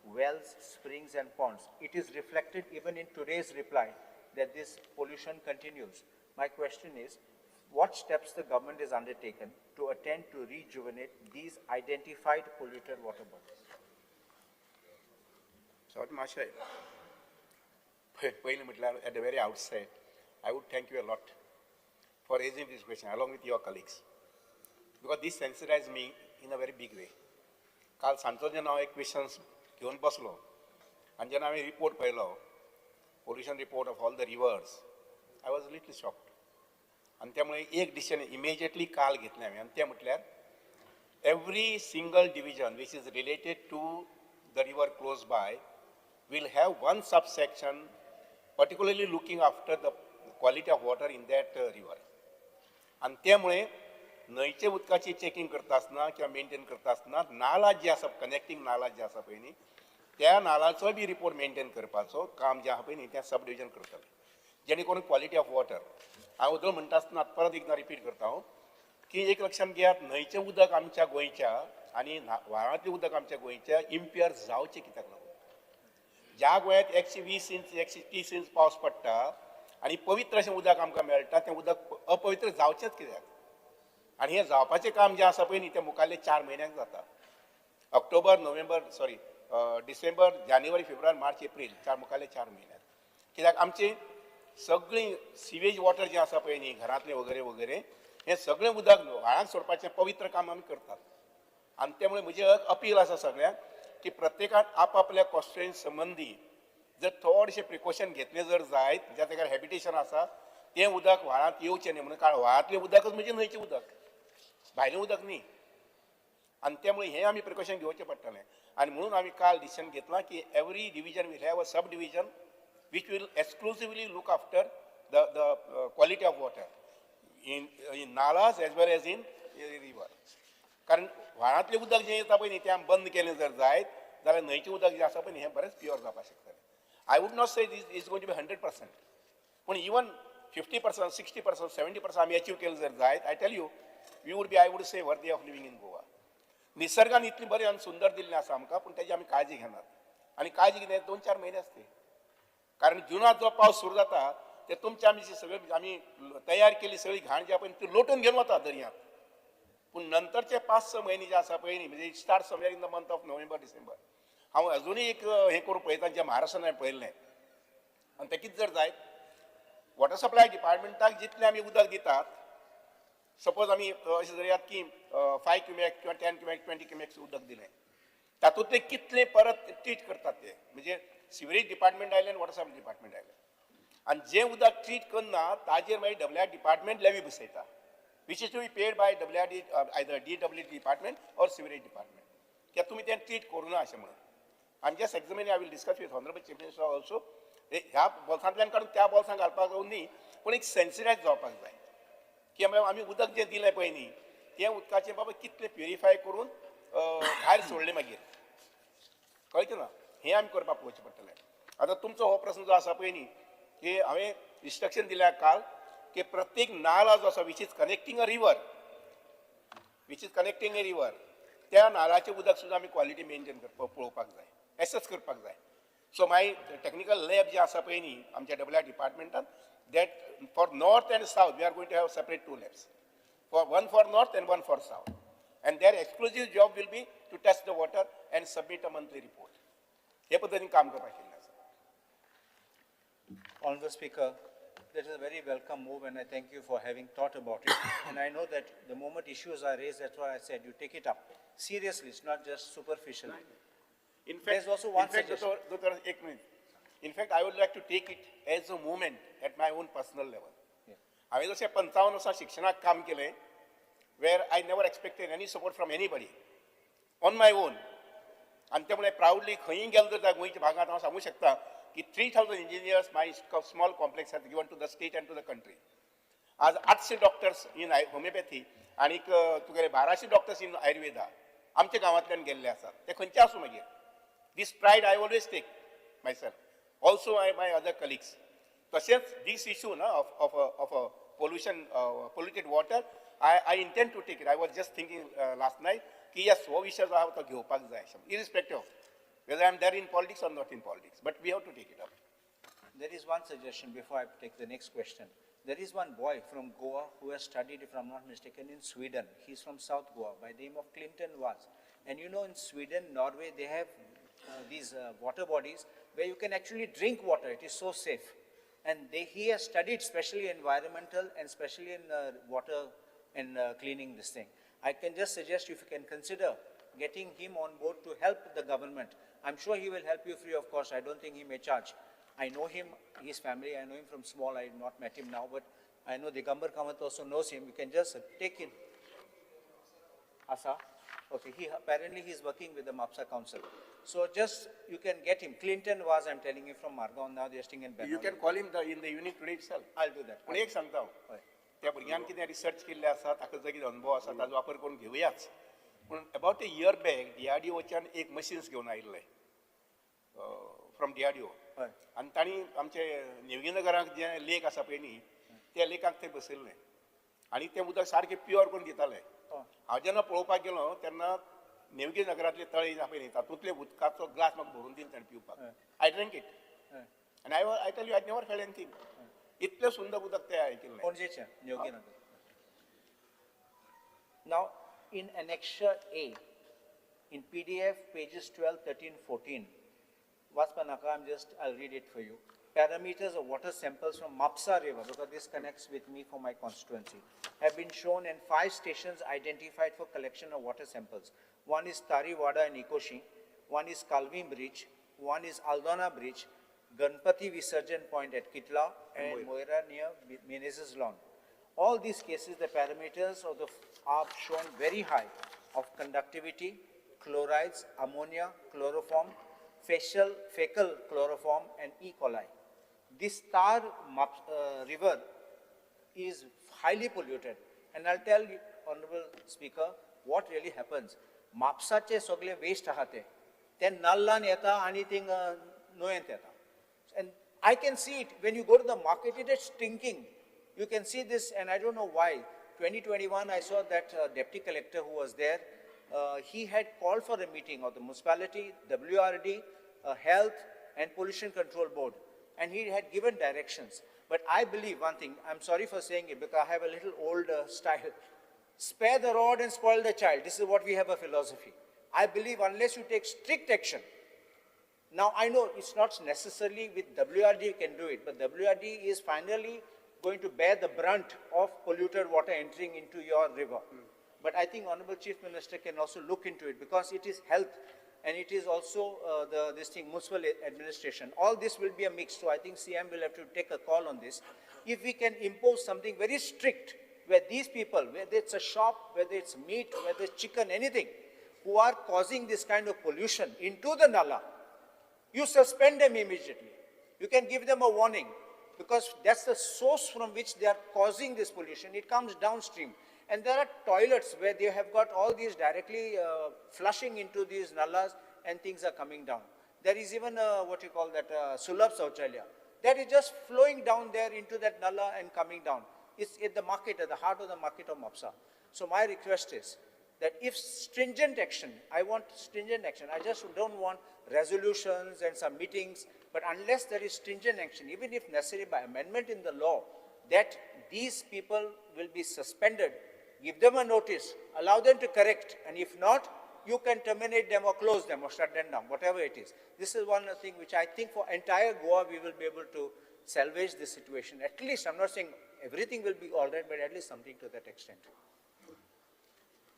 wells, springs and ponds. It is reflected even in today's reply that this pollution continues. My question is, what steps the government has undertaken to attend to rejuvenate these identified polluted water bodies? So, Mashay, at the very outset, I would thank you a lot for raising this question along with your colleagues, because this sensitized me in a very big way. काल सांजचो जेन्ना हांव एक questions घेवन बसलो आनी जेन्ना हांवें रिपोर्ट पळयलो, pollution report of all the rivers, I was little shocked. आनी त्यामुळे एक डिसिजन इमिजिएटली काल घेतलें हांवें, आनी तें म्हटल्यार every single division which is related to the river close by will have one subsection particularly looking after the quality of water in that river. आनी त्यामुळे न्हंयचे उदकाची चॅकिंग करता आसतना किंवा मेंटेन करता आसतना नाला जी आसा, कनेक्टींग नाला जी आसा पळय न्ही, त्या नालाचोय बी रिपोर्ट मेंटेन करपाचो काम जें आहा पळय न्ही तें सब डिविजन करतलें, जेणे करून क्वॉलिटी ऑफ वॉटर. हांव उदक म्हणटा आसतना परत एकदां रिपीट करता हांव की एक लक्षांत घेयात, न्हंयचें उदक आमच्या गोंयच्या आनी व्हाळांतलें उदक आमच्या गोंयच्या इम्प्युअर जावचें कित्याक लागून? ज्या गोंयांत 120 इंच 130 इंच पावस पडटा आनी पवित्र अशें उदक आमकां मेळटा, तें उदक अपवित्र जावचेंच कित्याक? आनी हें जावपाचें काम जें आसा पळय न्ही तें मुखाल्ले 4 म्हयन्यांक जाता. ऑक्टोबर, नोव्हेंबर, सॉरी डिसेंबर, जानेवारी, फेब्रुवारी, मार्च, एप्रील, मुखाल्ले 4 म्हयन्यांत. कित्याक आमची सगळीं सिवेज वॉटर जें आसा पळय न्ही, घरांतलें वगैरे वगैरे, हें सगळें उदक व्हाळांत सोडपाचें पवित्र काम आमी करतात. आनी त्यामुळे म्हजें एक अपील आसा सगळ्यांक की प्रत्येकान आपआपल्या कॉन्स्टिट्युएन्सी संबंदी जर थोडेशें प्रिकॉशन घेतलें जर जायत, ज्या जाग्यार हॅबिटेशन आसा तें उदक व्हाळांत येवचें न्ही म्हणून, कारण व्हाळांतलें उदकच म्हणजे न्हंयचें उदक, भायलें उदक न्ही. आनी त्यामुळे हें आमी प्रिकॉशन घेवचें पडटलें. आनी म्हणून आमी काल डिसिजन घेतलां की every division will have a sub division which will exclusively look after the quality of water in nalas as well as in river. कारण व्हाळांतलें उदक जें येता पळय न्ही तें आमी बंद केलें जर जायत जाल्यार न्हंयचें उदक जें आसा पळय न्ही हें बरेंच प्युअर जावपाक शकतलें. I would not say this is going to be 100%, पूण इवन 50%, 60%, 70% आमी अचीव केलें जर जायत, I tell you we would be, I would say, worthy of living in Goa. निसर्गान इतली बरी आनी सुंदर दिल्लें आसा आमकां, पूण तेजी आमी काळजी घेनात. आनी काळजी घेनात 2-4 म्हयने आसते, कारण जुनांत जो पावस सुरू जाता ते तुमच्या आमी सगळी आमी तयार केली सगळी घाण जी आहा पळय ती लोटून घेवन वता दर्यांत. पूण नंतरचे 5-6 म्हयने जे आसा पळय न्ही, म्हणजे start somewhere in the month of November, December. हांव अजुनूय एक हें करूंक पळयता जें महाराष्ट्रान हांवें पळयल्लें, आनी तें कितें जर जायत, वॉटर सप्लाय डिपार्टमेंटाक जितलें आमी उदक दितात, सपोज आमी अशें धरयात की 5 क्युमेक किंवा 10 क्युमेक, 20 क्युमेक्स उदक दिलें, तातूंतलें कितलें परत ट्रीट करतात ते, म्हणजे सिवरेज डिपार्टमेंट आयलें आनी वॉटर सप्लाय डिपार्टमेंट आयलें, आनी जें उदक ट्रीट करना ताजेर मागीर डब्ल्यू आर डिपार्टमेंट लेवी बसयता, which is to be paid by W R D, either D W D department or sewerage department, कित्याक तुमी तें ट्रीट करूं ना अशें म्हणून. आनी just examine I will discuss with honourable chief minister also. ह्या बोल्सांतल्यान काडून त्या बोल्सांत घालपाक न्ही, पूण एक सेन्सिटायज जावपाक जाय की आमी उदक जें दिलें पळय न्ही तें उदकाचें बाबा कितलें प्युरिफाय करून भायर सोडलें मागीर कळचें ना, हें आमी करपाक पळोवचें पडटलें. आतां तुमचो हो प्रस्न जो आसा पळय न्ही की हांवें इन्स्ट्रक्शन दिल्या काल की प्रत्येक नाला जो आसा which is connecting a river, which is connecting a river, त्या नालाचें उदक सुद्दां आमी क्वॉलिटी मेनटेन करपाक पळोवपाक जाय, एसएस करपाक जाय. सो माय टॅक्निकल लॅब जे आसा पळय न्ही आमच्या डब्ल्यू आर डिपार्टमेंटान, that for north and south we are going to have separate two labs, for one for north and one for south, and their exclusive job will be to test the water and submit a monthly report. हे पद्दतीन काम करपाक केल्लें आसा. Honorable Speaker, that is a very welcome move and I thank you for having thought about it. And I know that the moment issues are raised, that's why I said you take it up. Seriously, it's not just superficial. In fact, There's also one in fact, suggestion. Doctor, एक minute. In fact, I would like to take it as a movement at my own personal level. हांवें जशें 55 वर्सां शिक्षणाक काम केलें, where I never expected any support from anybody, on my own. आनी त्यामुळे प्रावडली खंयी गेलो जर गोंयच्या भागांत हांव सांगूं शकता की 3000 engineers my small complex has given to the state and to the country. आज 800 डॉक्टर्स इन होमिओपॅथी आनीक तुगेले 1200 डॉक्टर्स इन आयुर्वेदा आमच्या गांवांतल्यान गेल्ले आसात. ते खंयचे आसूं मागीर, this pride I always take myself, also I my other colleagues. तशेंच दीस इशू ना of of a pollution, polluted water, I intend to take it. I was just thinking last night की यस, हो विशय जो आहा तो घेवपाक जाय, irrespective of whether I am there in politics or not in politics, but we have to take it up. There is one suggestion before I take the next question. There is one boy from Goa who has studied, if I'm not mistaken, in Sweden. He's from South Goa by the name of Clinton Vaz. And you know, in Sweden, Norway, they have these water bodies where you can actually drink water. It is so safe. And he has studied specially environmental and specially in water and cleaning this thing. I can just suggest if you can consider getting him on board to help the government. I'm sure he will help you free of cost. I don't think he may charge. I know him, his family, I know him from small. I have not met him now, but I know Digambar Kamath also knows him. You can just take him. Asa? Okay, he apparently he's working with the Mapsa Council. So just, you can get him. Clinton was, I'm telling you, from Margaon, now they're staying in Bengaluru. You can call him in the evening today itself. I'll do that. पूण एक सांगता हांव, त्या भुरग्यान कितें research केल्लें आसा, ताका जर कितें अनुभव आसा ताजो वापर करून घेवयाच. पूण about a year back डीआरडीओच्यान एक मशीन्स घेवन आयिल्ले फ्रॉम डीआरडीओ, आनी तांणी आमचे नेवगीनगराक जें लेक आसा पळय न्ही त्या लेकाक ते बसयल्लें आनी तें उदक सारकें प्युअर करून दिताले. हांव जेन्ना पळोवपाक गेलो तेन्ना नेवगीनगरांतले तळे आसा पळय न्ही तातूंतले उदकाचो ग्लास म्हाका भरून दिलो ताणें पिवपाक. I drink it आनी I tell you I never felt anything. इतलें सुंदर उदक तें आयकिल्लें. पणजेचें Newginagar. Now in Annexure A, in PDF pages 12, 13, 14, वाचपा नाका, I'll read it for you. Parameters of water samples from Mapsa River, because this connects with me for my constituency, have been shown in 5 stations identified for collection of water samples. One is Tariwada and Ikoshi, one is Calvin Bridge, one is Aldona Bridge, Ganpati Visarjan Point at Kitla, and Moira near Menezes Lawn. All these cases, the parameters of the are shown very high of conductivity, chlorides, ammonia, chloroform, fecal chloroform, and E. coli. This Tar river is highly polluted. And I'll tell you, Honorable Speaker, what really happens. Mapsache sogle waste आहा ते, ते नाल्लान येता आनी thing न्हंयेंत येता. And I can see it when you go to the market, it is stinking. You can see this, and I don't know why. 2021, I saw that deputy collector who was there, he had called for a meeting of the municipality, WRD, Health and Pollution Control Board, and he had given directions. But I believe one thing, I'm sorry for saying it because I have a little old style. Spare the rod and spoil the child. This is what we have a philosophy. I believe unless you take strict action. Now I know it's not necessarily with WRD you can do it, but WRD is finally going to bear the brunt of polluted water entering into your river. But I think Honorable Chief Minister can also look into it because it is health and it is also this thing, municipal administration. All this will be a mix, so I think CM will have to take a call on this. If we can impose something very strict where these people, whether it's a shop, whether it's meat, whether it's chicken, anything, who are causing this kind of pollution into the nala, you suspend them immediately. You can give them a warning because that's the source from which they are causing this pollution. It comes downstream. And there are toilets where they have got all these directly flushing into these nallas and things are coming down. There is even a, what you call that, Sulabh Sauchalaya. That is just flowing down there into that nallah and coming down. It's at the market, at the heart of the market of Mapsa. So my request is that if stringent action, I want stringent action. I just don't want resolutions and some meetings, but unless there is stringent action, even if necessary by amendment in the law, that these people will be suspended, give them a notice, allow them to correct, and if not, you can terminate them or close them or shut them down, whatever it is. This is one thing which I think for entire Goa, we will be able to salvage this situation. At least, I'm not saying everything will be all right, but at least something to that extent.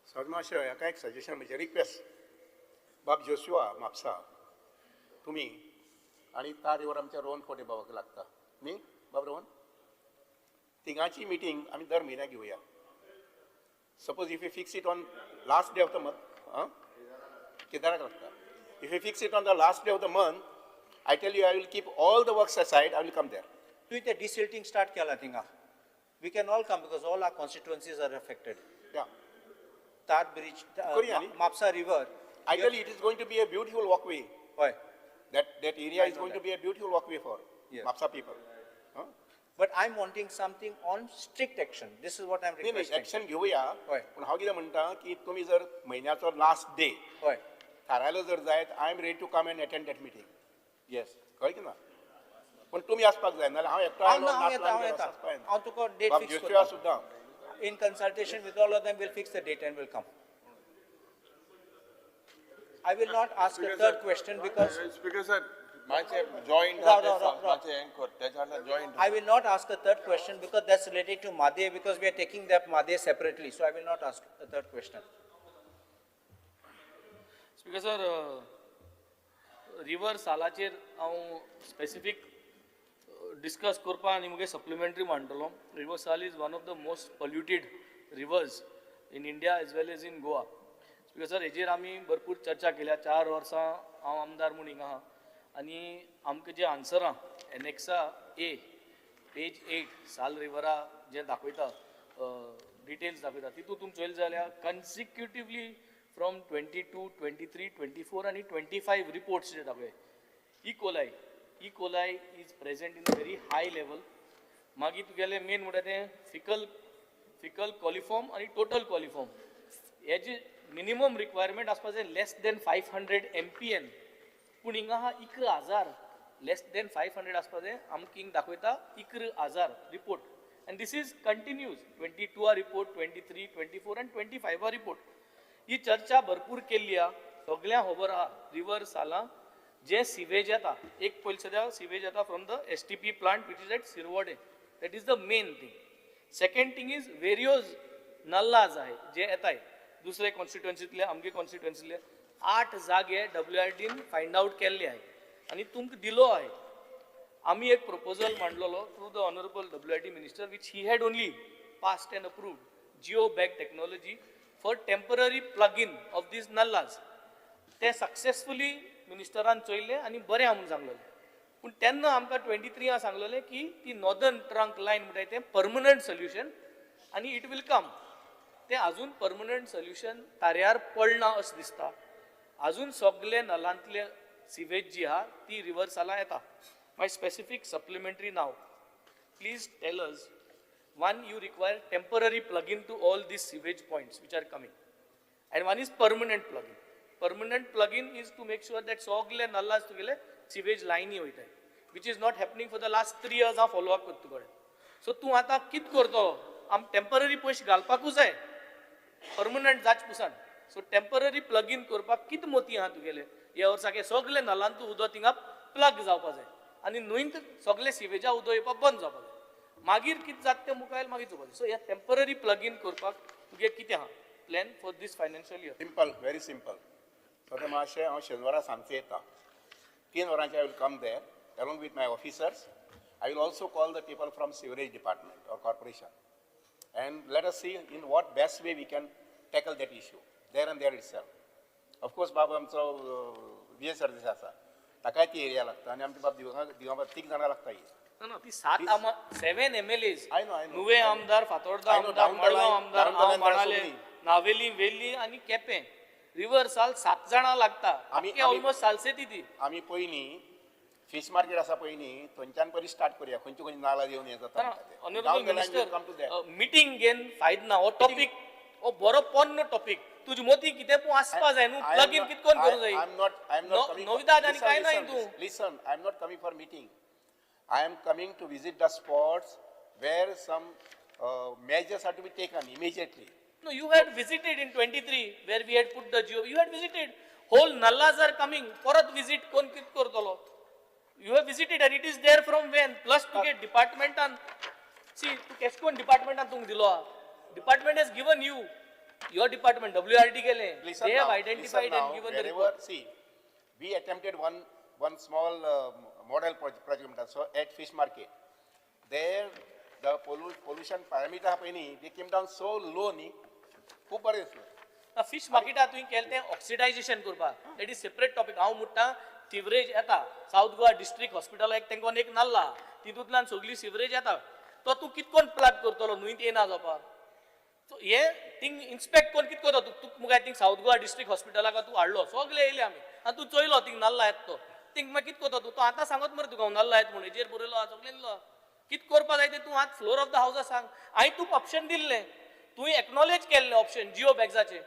सदमाशय हाका एक suggestion म्हणजे request बाब Joshua Mapusa तुमी आनी तार river आमच्या रोहन खोटे बाबाक लागता न्ही बाब रोहन तिंगाची मिटींग आमी दर म्हयन्याक घेवया. Suppose if you fix it on last day of the month, आं केदाराक लागता. If you fix it on the last day of the month, I tell you I will keep all the works aside, I will come there. तुवें तें डिसिल्टींग start केलां थिंगा. We can all come because all our constituencies are affected. Yeah. Tar Bridge, करूया न्ही? Mapsa River. I tell you, it is going to be a beautiful walkway. हय. That area is going to be a beautiful walkway for Yes. Mapsa people. Huh? But I'm wanting something on strict action. This is what I'm नाही नाही requesting. Action घेवया. हय. पूण हांव कितें म्हणटा की तुमी जर म्हयन्याचो लास्ट डे हय. थारायलो जर जायत, I am ready to come and attend that meeting. Yes. कळ्ळें की ना? पूण तुमी आसपाक जाय, नाजाल्यार हांव एकटो हांव आयलो ना, हांव नाचलो येता, हांव आनी येता. वचपाक जायना. हांव तुका डेट बाब फिक्स जोशुआ करता. सुद्दां. In consultation with all of them, we'll fix the date and we'll come. I will not ask a third question because Speaker sir, मातशें joint Raw, raw, raw, raw. मातशें हें कर तेच्या वांगडा joint I will not ask a third question because that's related to Mhadei, because we are taking that Mhadei separately. So I will not ask a third question. Speaker sir, river सालाचेर हांव specific discuss करपा आनी मुगे supplementary मांडटलो. River Sal is one of the most polluted rivers in India as well as in Goa. Speaker sir, हेजेर आमी भरपूर चर्चा केल्या. 4 वर्सां हांव आमदार म्हूण हिंगा आहा आनी आमकां जे आन्सरां एनेक्सा ए पेज 8 साल रिवरा जे दाखयता, डिटेल्स दाखयता, तितून तुमी चोयलें जाल्यार कन्सिक्युटिवली फ्रॉम 22, 23, 24 आनी 25 रिपोर्ट्स जे दाखय. E coli is present in very high level. मागीर तुगेलें मेन म्हणटा तें फिकल कॉलिफॉर्म आनी टोटल कॉलिफॉर्म हेजी मिनिमम रिक्वायरमेंट आसपा जाय लेस देन 500 MPN. पूण हिंगा आहा 11,000, लेस देन 500 आसपा जाय. आमकां हिंगा दाखयता 11,000 report. And this is continuous 22 report, 23, 24 आनी 25 रिपोर्ट. ही चर्चा भरपूर केल्ली आहा, सगळ्यांक खबर आहा. रिवर सालां जे सिवेज येता, एक पयलीं सद्या सिवेज येता from the STP plant which is at Sirvode, that is the main thing. Second thing is various nallahs आहाय जे येताय दुसरे कॉन्स्टिट्युएन्सींतले, आमगे कॉन्स्टिट्युएन्सींतले 8 जागे WRDन फायंड आवट केल्ले आहाय आनी तुमकां दिलो आहाय. आमी एक proposal मांडलेलो through the honourable WRD minister which he had only passed and approved, geo bag technology for temporary plug in of these nallahs. ते सक्सेसफुली मिनिस्टरान चोयल्लें आनी बरें आहा म्हूण सांगलेलें. पूण तेन्ना आमकां 23 सांगलेलें की ती नॉर्दर्न ट्रंक लायन म्हणटाय तें परमनंट सोल्युशन आनी it will come. तें आजून परमनंट सोल्युशन ताऱ्यार पडना अशें दिसता. आजून सगळे नलांतले सिवेज जी आहा ती रिवर्साला येता. My specific supplementary now, please tell us, one, you require temporary plug-in to all these sewage points which are coming, and one is permanent plug-in. Permanent plug-in is to make sure that सगळे नल्लास तुगेले sewage लायनी वयताय, which is not happening for the last 3 years. हांव follow up करता तुगेले. So तूं आतां कितें करतलो? आम टेम्पररी पयशे घालपाकूच जाय, परमनंट जाच पुसान. सो टेम्पररी प्लग-इन करपाक कितें मोती आहा तुगेले? ह्या वर्साक सगळे नलांतू उदक थिंगा प्लग जावपा जाय आनी न्हंयंत सगळे सिवेजा उदक येवपाक बंद जावपा जाय. मागीर कितें जाता तें मुखार मागीर चोवपाक जाय. सो ह्या टेम्पररी प्लग-इन करपाक तुगे कितें आहा plan for this financial year? Simple, very simple. So मातशें हांव शेनवारा सांजचें येता, 3 वरांचेर I will come there along with my officers. I will also call the people from sewerage department or corporation and let us see in what best way we can tackle that issue there and there itself. Of course बाबा आमचो विजय सरदेसाय आसा, ताकाय ती area लागता आनी आमच्या बाब दिगां तीग जाणां लागता ही. ना, ती 7 7 MLAs. I know, I know. Nuvem आमदार, फातोर्डा I know, आमदार, down the Madgaon line, आमदार, down the हांव line there are so Benaulim, many. Navelim, वेल्ली आनी केपें. रिवर साल 7 जाणां लागता. आमके ऑलमोस्ट सालसेती ती. आमी पयलीं फिश मार्केट आसा पयलीं थंयच्यान पयलीं स्टार्ट करुया, खंयचे खंयचे नाला येवन हें जाता. ऑनरेबल मिनिस्टर, मिटींग घेवन फायद ना. हो टॉपीक हो बरो पोन्नो टॉपीक. तुजी मोती कितें पूण आसपा जाय न्हू, प्लग इन कितें करून करूं जाय. नविदाद आनी कांय ना हितून. Listen, I am not coming for meeting. I am coming to visit the spots where some measures are to be taken immediately. No, you had visited in 23 where we had put the geo. You had visited. Whole nallas are coming. Parat visit kon kit kartolo. You have visited and it is there from when? Plus to get department on. See, to Keshkon department on tung dilo. Department has given you your department WRD kele. Listen They have now, identified listen and now, given the wherever, report. See, we attempted one small model project so at fish market. There the pollution parameter happen, they came down so low नी खूब बरें दिसलें. Fish मार्केटात तुवें केलें तें ऑक्सिडायजेशन करपाक, that is separate topic. हांव म्हणटा सिवरेज येता सावथ गोवा डिस्ट्रिक्ट हॉस्पिटलाक तेंकोन एक नाल्ला, तितूंतल्यान सगळी सिवरेज येता, तो तूं कितकोन प्लग करतलो न्हंयत येना जावपाक. सो हे थिंग इन्स्पेक्ट कोण कित करता तूं मुगे थिंग सावथ गोवा डिस्ट्रिक्ट हॉस्पिटलाक तूं हाडलो, सगळे येयले आमी आनी तूं चोयलो थिंग नाल्ला येता तो, थिंग मागीर कित करता तूं? तो आतां सांगत मरे तुका हांव नाल्ला येता म्हूण, हेजेर बरयलो आहा, सगळें दिलो. कित करपा जाय तें तूं आतां फ्लोर ऑफ the हावसा सांग. हांवें तुका ऑप्शन दिल्लें, तुवें एक्नॉलेज केल्लें ऑप्शन जिओ बॅग्साचें,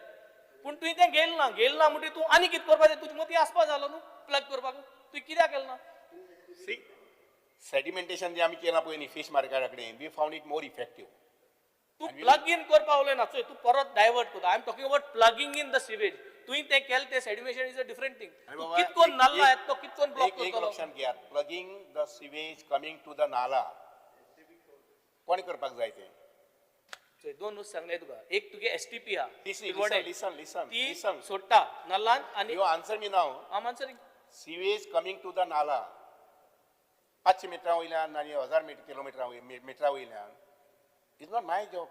पूण तुवें तें गेल ना. गेल ना म्हणटकीर तूं आनी कितें करपा जाय तुजे मतीं आसपा जालो न्हू प्लग करपाक, तुवें कित्याक केलें ना? सी, सेडिमेंटेशन जें आमी केलां पळय न्ही फिश मार्केटा कडेन, we found it more effective. तूं प्लग इन करपा उलयना, चोय तूं परत डायवर्ट करता. I am talking about plugging in the sewage. तुवें तें केलें तें sedimentation is a different thing. कितकोन नाल्ला येता तो कितकोन ब्लॉक एक करतलो? लक्षांत घेयात, plugging the sewage coming to the nala कोण करपाक जाय तें? चोय दोन वस्तू सांगले तुका, एक तुगे STP आहा, लिसन लिसन ती लिसन, सोडटा नाल्लान आनी you answer me now. I am answering. Sewage coming to the nala 500 मिटरां वयल्यान आनी 1000 किलोमिटरां मिटरां वयल्यान is not my job.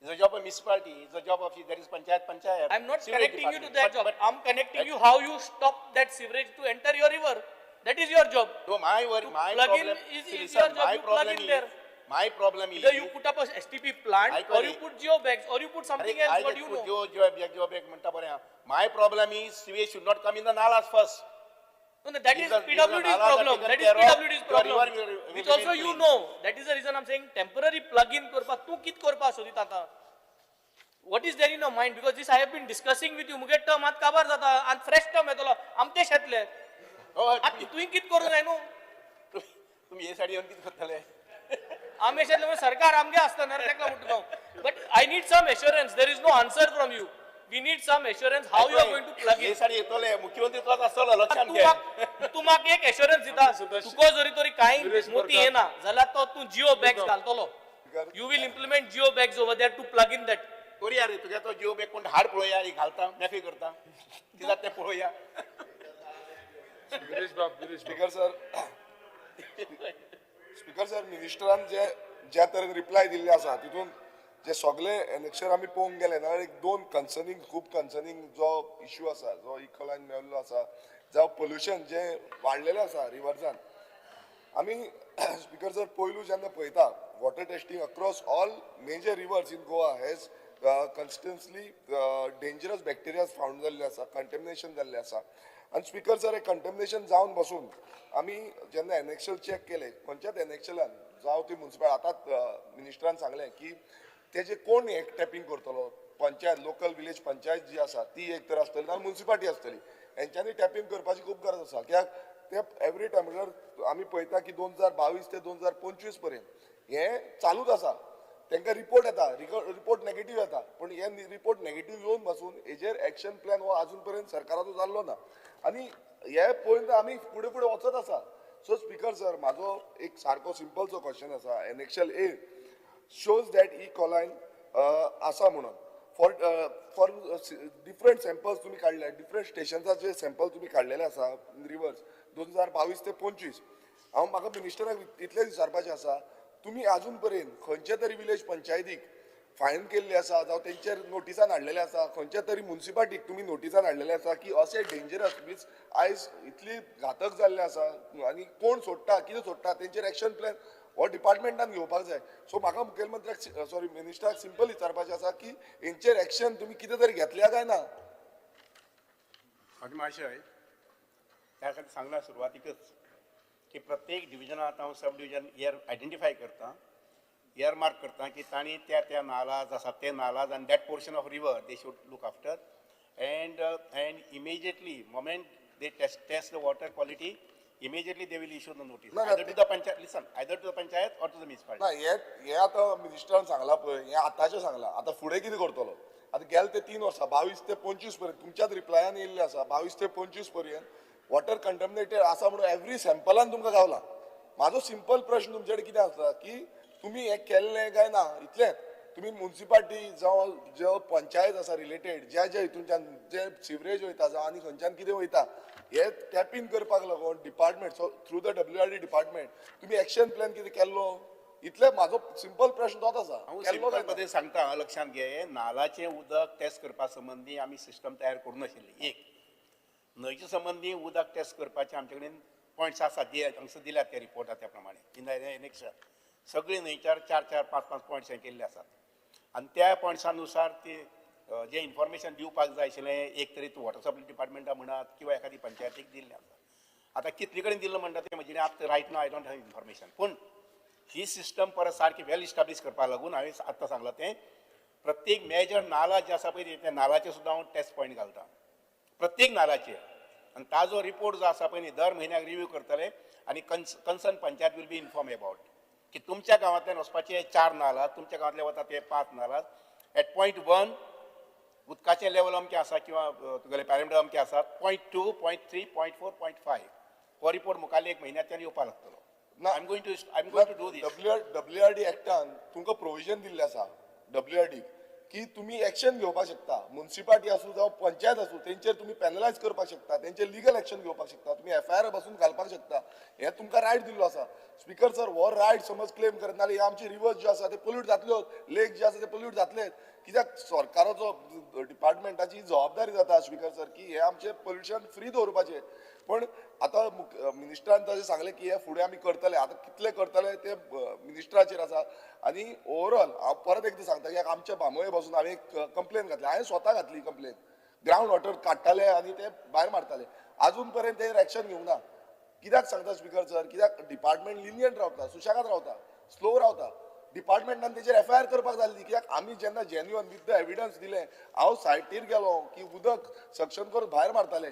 It's a job of municipality, it's a job of there is panchayat. I am not connecting you to that job. I am connecting you how you stop that sewerage to enter your river. That is your job. No, my worry, my plug in problem is your job. You plug in there. My problem is either you put up a STP plant or you put geo bags or you put something else. What you know? Geo bag म्हणटा बरें. My problem is sewage should not come in the nalas first. No, no, that is PWD's problem. That is PWD's problem. Which also you know. That is the reason I'm saying temporary plug in करपा. तूं कित करपा सोदिता आतां? What is there in your mind? Because this I have been discussing with you. मुगे term आतां काबार जाता आनी फ्रेश टर्म येतलो. आमचे शेतले. आतां तुवें कित करूं जाय न्हू? तुमी हे सायडीन येवन कित करतले? आमी शेतले सरकार आमगे आसता न्ही तेका म्हणटा हांव. But I need some assurance. There is no answer from you. We need some assurance how you are going to plug in. हे साडी येतले मुख्यमंत्री तुलाच आसतलो लक्षांत घे. तूं म्हाका एक एश्योरन्स दिता, तुका जरी तरी कांय मोती येना जाल्यार तो तूं जिओ बॅग्स घालतलो. You will implement geo bags over there to plug in that. करुया रे, तुगे तो जिओ बॅग कोण हाड पळोवया, घालता मेकळी करता कितें जाता तें पळोवया. स्पीकर सर, स्पीकर सर, मिनिस्टरान जे ज्या तरेन रिप्लाय दिल्ले आसा तितून जे सगळे एनेक्शर आमी पळोवंक गेले जाल्यार एक दोन कन्सर्निंग, खूब कन्सर्निंग जो इश्यू आसा, जो इकोलायन मेळिल्लो आसा, जावं पोल्युशन जें वाडलेलें आसा रिवर्सान. आमी स्पीकर सर पयलू जेन्ना पळयता water testing across all major rivers in Goa has consistently dangerous bacterias found जाल्ले आसा, कंटेमिनेशन जाल्लें आसा. आनी स्पीकर सर हे कंटेमिनेशन जावन बसून आमी जेन्ना एनेक्शल चॅक केले खंयच्याच एनेक्शलान जावं ती मुन्सिपाल, आतां मिनिस्टरान सांगलें की तेजे कोण एक टॅपींग करतलो, पंचायत, लोकल विलेज पंचायत जी आसा ती एक तर आसतली ना मुन्सिपालिटी आसतली, हेंच्यांनी टॅपींग करपाची खूब गरज आसा. कित्याक ते एवरी टायम म्हणल्यार आमी पळयता की 2022 ते 2025 पर्यंत हें चालूच आसा. तांकां रिपोर्ट येता, रिपोर्ट नेगेटीव येता, पूण हे रिपोर्ट नेगेटीव येवन बसून हेजेर एक्शन प्लॅन हो आजून पर्यंत सरकाराचो जाल्लो ना आनी हे पळोवन आमी फुडें फुडें वचत आसा. सो स्पीकर सर, म्हाजो एक सारको सिंपलसो क्वेश्चन आसा. Annexure A shows that E coli आसा म्हणून फॉर डिफरंट सॅम्पल्स तुमी काडले, डिफरंट स्टेशन्साचे सॅम्पल तुमी काडलेले आसा रिवर्स 2022 ते 25. हांव म्हाका मिनिस्टराक इतलें विचारपाचें आसा, तुमी आजून पर्यंत खंयचे तरी विलेज पंचायतीक फायन केल्ली आसा जावं तेंचेर नोटिसान हाडलेले आसा? खंयच्या तरी मुन्सिपालिटीक तुमी नोटिसान हाडलेले आसा की अशें डेंजरस मीन्स आयज इतली घातक जाल्ले आसा आनी कोण सोडटा, कितें सोडटा, तेंचेर एक्शन प्लॅन हो डिपार्टमेंटान घेवपाक जाय. सो म्हाका मुखेलमंत्र्याक, सॉरी, मिनिस्टराक सिंपल विचारपाचें आसा की हेंचेर एक्शन तुमी कितें तरी घेतल्या काय ना? म्हजें माशय त्या खातीर सांगलां सुरवातीकच की प्रत्येक डिविजनांत हांव सब डिविजन इयर आयडेंटिफाय करता, इयर मार्क करता की तांणी त्या त्या नालाज आसा ते नालाज आनी that portion of river they should look after and immediately moment they test the water quality, immediately they will issue the notice ना, either to the panchayat, listen, either to the panchayat or to the municipality. ना, हे हे आतां मिनिस्टरान सांगलां पळय, हें आतांचें सांगलां. आतां फुडें कितें करतलो? आतां गेले ते 3 वर्सां, 22 ते 25 पर्यंत तुमच्याच रिप्लायान येयल्लें आसा, 22 ते 25 पर्यंत वॉटर कंटमिनेटेड आसा म्हणून एवरी सॅम्पलान तुमकां गावला. म्हाजो सिंपल प्रश्न तुमचे कडेन कितें आसा की तुमी हें केल्लें काय ना इतलेंच. तुमी मुन्सिपालिटी जावं ज्यो पंचायत आसा रिलेटेड, ज्या ज्या हितूनच्यान जे सिवरेज वयता जावं आनी खंयच्यान कितें वयता, हे टॅपींग करपाक लागून department, so through the WRD department तुमी एक्शन प्लॅन कितें केल्लो? इतले म्हाजो सिंपल प्रश्न तोच आसा. हांव केल्लो सिंपल काय ना? पद्दतीन सांगता, लक्षांत घे. नालाचें उदक टेस्ट करपा संबंदी आमी सिस्टम तयार करूं नाशिल्ली. एक न्हंयचे संबंदी उदक टेस्ट करपाचे आमचे कडेन पॉयंट्स आसात, जे हांगसर दिल्यात त्या रिपोर्टात त्या प्रमाणे इन एनेक्शर सगळे न्हंयच्यार 4 4 5 5 पॉयंट्स हे केल्ले आसात आनी त्या पॉयंट्सा नुसार ते जें इन्फॉर्मेशन दिवपाक जाय आशिल्लें, एक तरी वॉटर सप्लाय डिपार्टमेंटा म्हणात किंवा एखादी पंचायतीक दिल्लें आसा. आतां कितले कडेन दिल्लें म्हणटा तें म्हजे आतां right now I don't have information. पूण ही सिस्टम परत सारकी वेल इस्टाब्लीश करपाक लागून हांवें आत्तां सांगलां तें प्रत्येक मेजर नाला जे आसा पळय त्या नालाचेर सुद्दां हांव टेस्ट पॉयंट घालता प्रत्येक नालाचेर आनी ताजो रिपोर्ट जो आसा पळय न्ही दर म्हयन्याक रिव्यू करतले आनी concern panchayat will be inform about की तुमच्या गांवांतल्यान वचपाचे 4 नाला, तुमच्या गांवांतल्यान वता ते 5 नाला, एट पॉयंट 1 उदकाचें लेवल अमकें आसा किंवा तुगेलें पॅरामिटर अमकें आसा, 0.2, 0.3, 0.4, 0.5 हो रिपोर्ट मुखारले एक म्हयन्याच्यान येवपाक लागतलो. ना. I am going to do this. WRD एक्टान तुमकां प्रोविजन दिल्लें आसा डब्ल्यू आर डी की तुमी एक्शन घेवपाक शकता. मुन्सिपालिटी आसूं जावं पंचायत आसूं, तेंचेर तुमी पेनलायज करपाक शकता, तेंचेर लिगल एक्शन घेवपाक शकता, तुमी एफआयआर पासून घालपाक शकता. हें तुमकां रायट दिल्लो आसा. स्पीकर सर, हो रायट समज क्लेम करत नाजाल्यार हे आमचे रिवर्स जे आसा ते पोल्यूट जातल्यो, लेक जे आसा ते पोल्यूट जातले. कित्याक सरकाराचो डिपार्टमेंटाची जबाबदारी जाता स्पीकर सर की हे आमचे पोल्युशन फ्री दवरपाचें. पण आतां मिनिस्टरान तशें सांगलें की हे फुडें आमी करतले. आतां कितले करतले ते मिनिस्टराचेर आसा. आनी ओवरऑल हांव परत एकदां सांगता की आमच्या बांबोळे पासून हांवें एक कंप्लेन घातली, हांवें स्वता घातली कंप्लेन. ग्रावंड वॉटर काडटाले आनी ते भायर मारताले. आजून पर्यंत तेजेर एक्शन घेवंक ना. कित्याक सांगता स्पीकर सर, कित्याक डिपार्टमेंट लिनियंट रावता, सुशेगाद रावता, स्लो रावता. डिपार्टमेंटान तेजेर एफआयआर करपाक जाय आसली. कित्याक आमी जेन्ना जेन्युअन विथ the evidence दिलें, हांव सायटीर गेलो की उदक सक्शन करून भायर मारताले.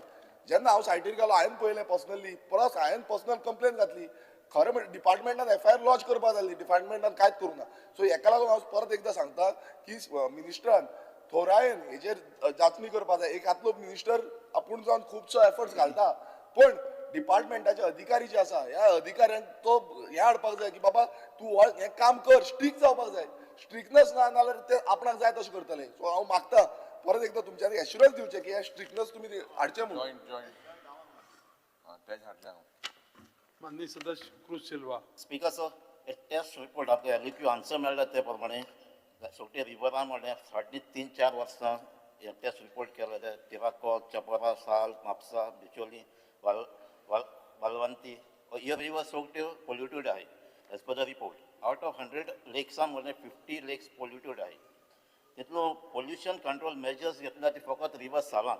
जेन्ना हांव सायटीर गेलो हांवें पळयलें पर्सनली, प्लस हांवें पर्सनल कंप्लेन घातली. खरें म्हणजे डिपार्टमेंटान एफआयआर लॉज करपाक जाय आसली, डिपार्टमेंटान कांयच करूंक ना. सो हेका लागून हांव परत एकदां सांगता की मिनिस्टरान थोरायेन हेजेर जाचणी करपाक जाय. एक आतलो मिनिस्टर आपूण जावन खुबसो एफर्ट्स घालता, पण डिपार्टमेंटाचे अधिकारी जे आसा ह्या अधिकाऱ्यांक तो हें हाडपाक जाय की बाबा तूं हें काम कर, स्ट्रीक जावपाक जाय. स्ट्रिकनस ना नाजाल्यार ते आपणाक जाय तशें करतले. सो हांव मागता परत एकदां तुमच्यांनी एश्युरन्स दिवचें की हें स्ट्रिकनस तुमी हाडचें म्हणून. जॉयंट जॉयंट तेच हाडलें हांव. माननीय सदस्य क्रूज सिल्वा. स्पीकर सर, एक टेस्ट रिपोर्ट आपल्या एलक्यू आन्सर मेळ्ळा ते प्रमाणे सोगटे रिवरान म्हणल्यार फाटलीं 3-4 वर्सां हे टेस्ट रिपोर्ट केले ते तिराकोल, चपोरा, साल, म्हापसा, बिचोली, वाल वाल वालवंती ह्यो रिवर सगट्यो पोल्युटेड आहाय as per the report. Out of 100 लेक्सां म्हणल्यार 50 लेक्स पोल्युटेड आहाय. तितलो पोल्युशन कंट्रोल मेजर्स घेतला ते फकत रिवर सालांत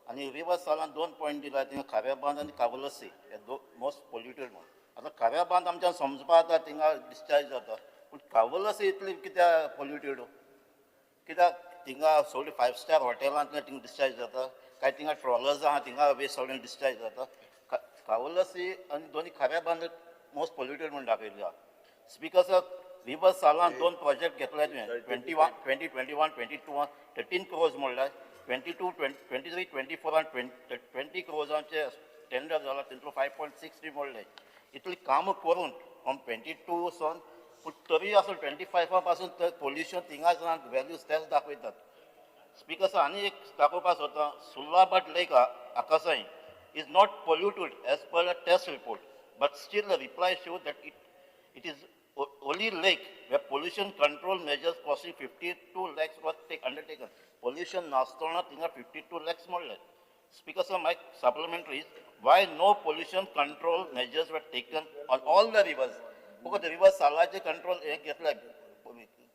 आनी रिवर सालांत 2 पॉयंट दिला थिंगा, खाऱ्या बांद आनी कावलसी हे दो मोस्ट पोल्युटेड म्हणून. आतां खाऱ्या बांद आमच्यान समजपा जाता, थिंगा डिस्चार्ज जाता, पूण कावलसी इतली कित्याक पोल्युटेड? कित्याक थिंगा सगळी 5 स्टार हॉटेलांतल्यान थिंगा डिस्चार्ज जाता काय थिंगा ट्रॉलर्स आहा थिंगा वेस्ट सगळें डिस्चार्ज जाता? कावलसी आनी दोनी खाऱ्या बांद मोस्ट पोल्युटेड म्हणून दाखयल्ले आहा. स्पीकर सर, रिवर सालान 2 प्रोजेक्ट घेतले तुवें, 21, 2021 22 13 क्रोर्स म्हणल्यार 22, 23, 24 20 क्रोर्सांचे टेंडर जाला, तितलो 5.63 म्हणले. इतली कामां करून फ्रॉम 22 सन, पूण तरी आसून 25 पासून तर पोल्युशन थिंगाच ना, व्हॅल्यूज तेच दाखयतात. स्पीकर सर, आनी एक दाखोवपाक सोदता, सुर्लाभाट लेक आकासाई is not polluted as per the test report, but still the reply show that it is only lake where pollution control measures costing 52 lakhs was undertaken. Pollution नासतना थिंगा 52 lakhs मोडले. Speaker sir, my supplementary is why no pollution control measures were taken on all the rivers? फकत river सालाचे control हे घेतले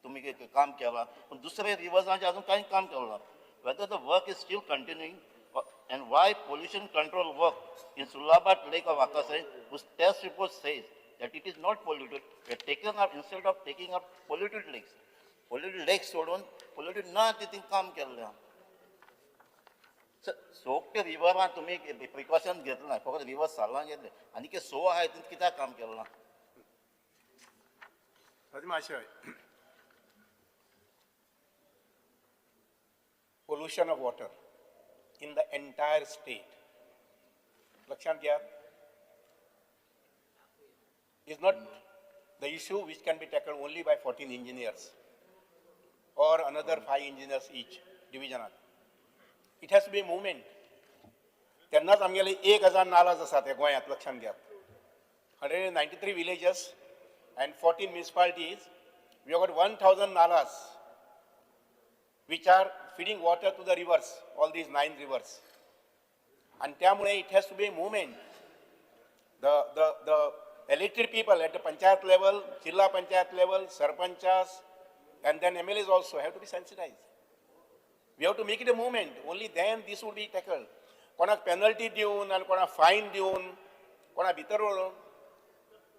तुमी काम केलां, पूण दुसरे रिवर्सांचे अजून कांय काम केलें ना. Whether the work is still continuing and why pollution control work in Sulabat Lake of Akasai, whose test report says that it is not polluted, were taken up instead of taking up polluted lakes. Polluted lakes सोडून polluted ना तितून काम केल्लें. सोगटे रिवरान तुमी precaution घेतलें ना, फकत river सालान घेतलें आनी की सो आहाय तितून कित्याक काम केलें ना? महाशय, pollution of water in the entire state, लक्षात घ्या, is not the issue which can be tackled only by 14 engineers or another 5 engineers each division. It has to be a movement. तेन्नाच आमगेले 1000 नालाज आसात हे गोंयांत, लक्षात घ्यात. 193 villages and 14 municipalities, we have got 1000 nalas which are feeding water to the rivers, all these 9 rivers. And त्यामुळे it has to be a movement. The elected people at the panchayat level, Jilla Panchayat level, sarpanchas, and then MLAs also have to be sensitized. We have to make it a movement. Only then this would be tackled. कोणाक penalty दिवन आनी कोणाक fine दिवन कोणा भितर वळोवन,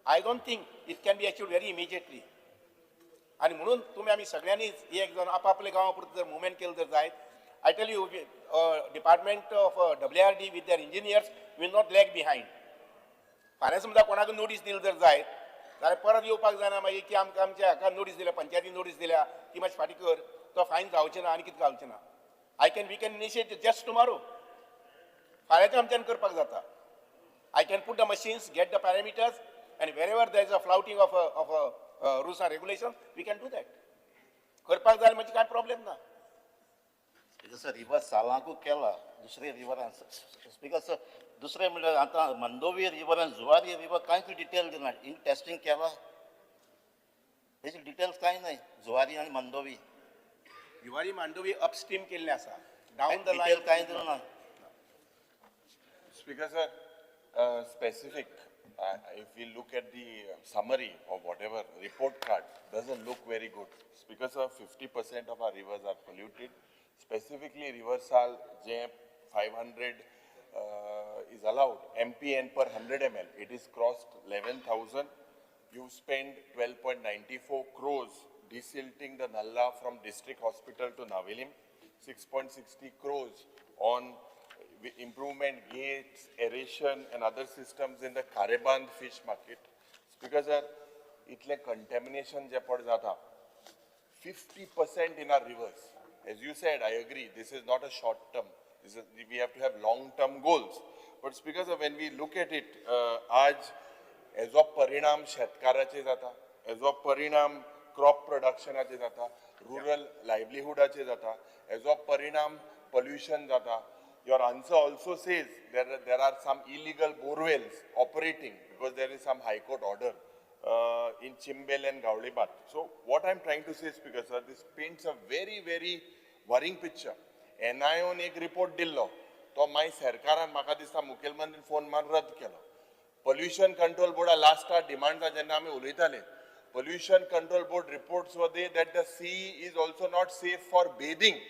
I don't think it can be achieved very immediately. आनी म्हणून तुमी आमी सगळ्यांनीच एक जावन आपापल्या गांवा पुरतें जर मुवमेंट केलें जर जायत, I tell you, department of WRD with their engineers will not lag behind. फाल्यां समजा कोणाक नोटीस दिली जर जायत जाल्यार परत येवपाक जायना मागीर की आमकां आमच्या हाका नोटीस दिल्या, पंचायतीन नोटीस दिल्या ती मातशी फाटीं कर, तो फायन जावचें ना आनी कितें जावचें ना. We can initiate just tomorrow. फाल्यांचें आमच्यान करपाक जाता. I can put the machines, get the parameters, and wherever there is a flouting of rules and regulation, we can do that. करपाक जाय म्हणजे काय प्रॉब्लेम ना. स्पीकर सर, रिवर सालांकू केला, दुसरे रिवरान. स्पीकर सर, दुसरें म्हणल्यार आतां मंदोवी रिवर आनी जुवारी रिवर कांयच डिटेल दिना. इन टेस्टिंग केला तेजी डिटेल्स कांय नाय. जुवारी आनी मंदोवी, जुवारी मांडोवी अपस्ट्रीम केल्लें आसा, डावन the detail कांय दिना. Speaker sir, specific, if we look at the summary of whatever report card, doesn't look very good. Speaker sir, 50% of our rivers are polluted. Specifically, River Sal, J 500 is allowed, MPN per 100 ml. It is crossed 11,000. You spend 12.94 crores desilting the Nalla from district hospital to Navelim, 6.60 crores on improvement gates, aeration and other systems in the Kareband fish market. Because sir, itle contamination je pad jata, 50% in our rivers. As you said, I agree, this is not a short term. This is, we have to have long term goals. But because when we look at it, aaj ejo parinam shetkarache jata, ejo parinam crop production ache jata, rural livelihood ache jata, ejo parinam pollution jata. Your answer also says there are some illegal borewells operating because there is some high court order in Chimbel and Gaulibat. So what I am trying to say, Speaker sir, this paints a very, very worrying picture. NIO ने एक report दिल्लो, तो मागीर सरकारान म्हाका दिसता मुखेलमंत्रीन phone मारून रद्द केलो. Pollution control बोर्डा लास्टा डिमांडा जेन्ना आमी उलयताले, pollution control board reports were there that the sea is also not safe for bathing.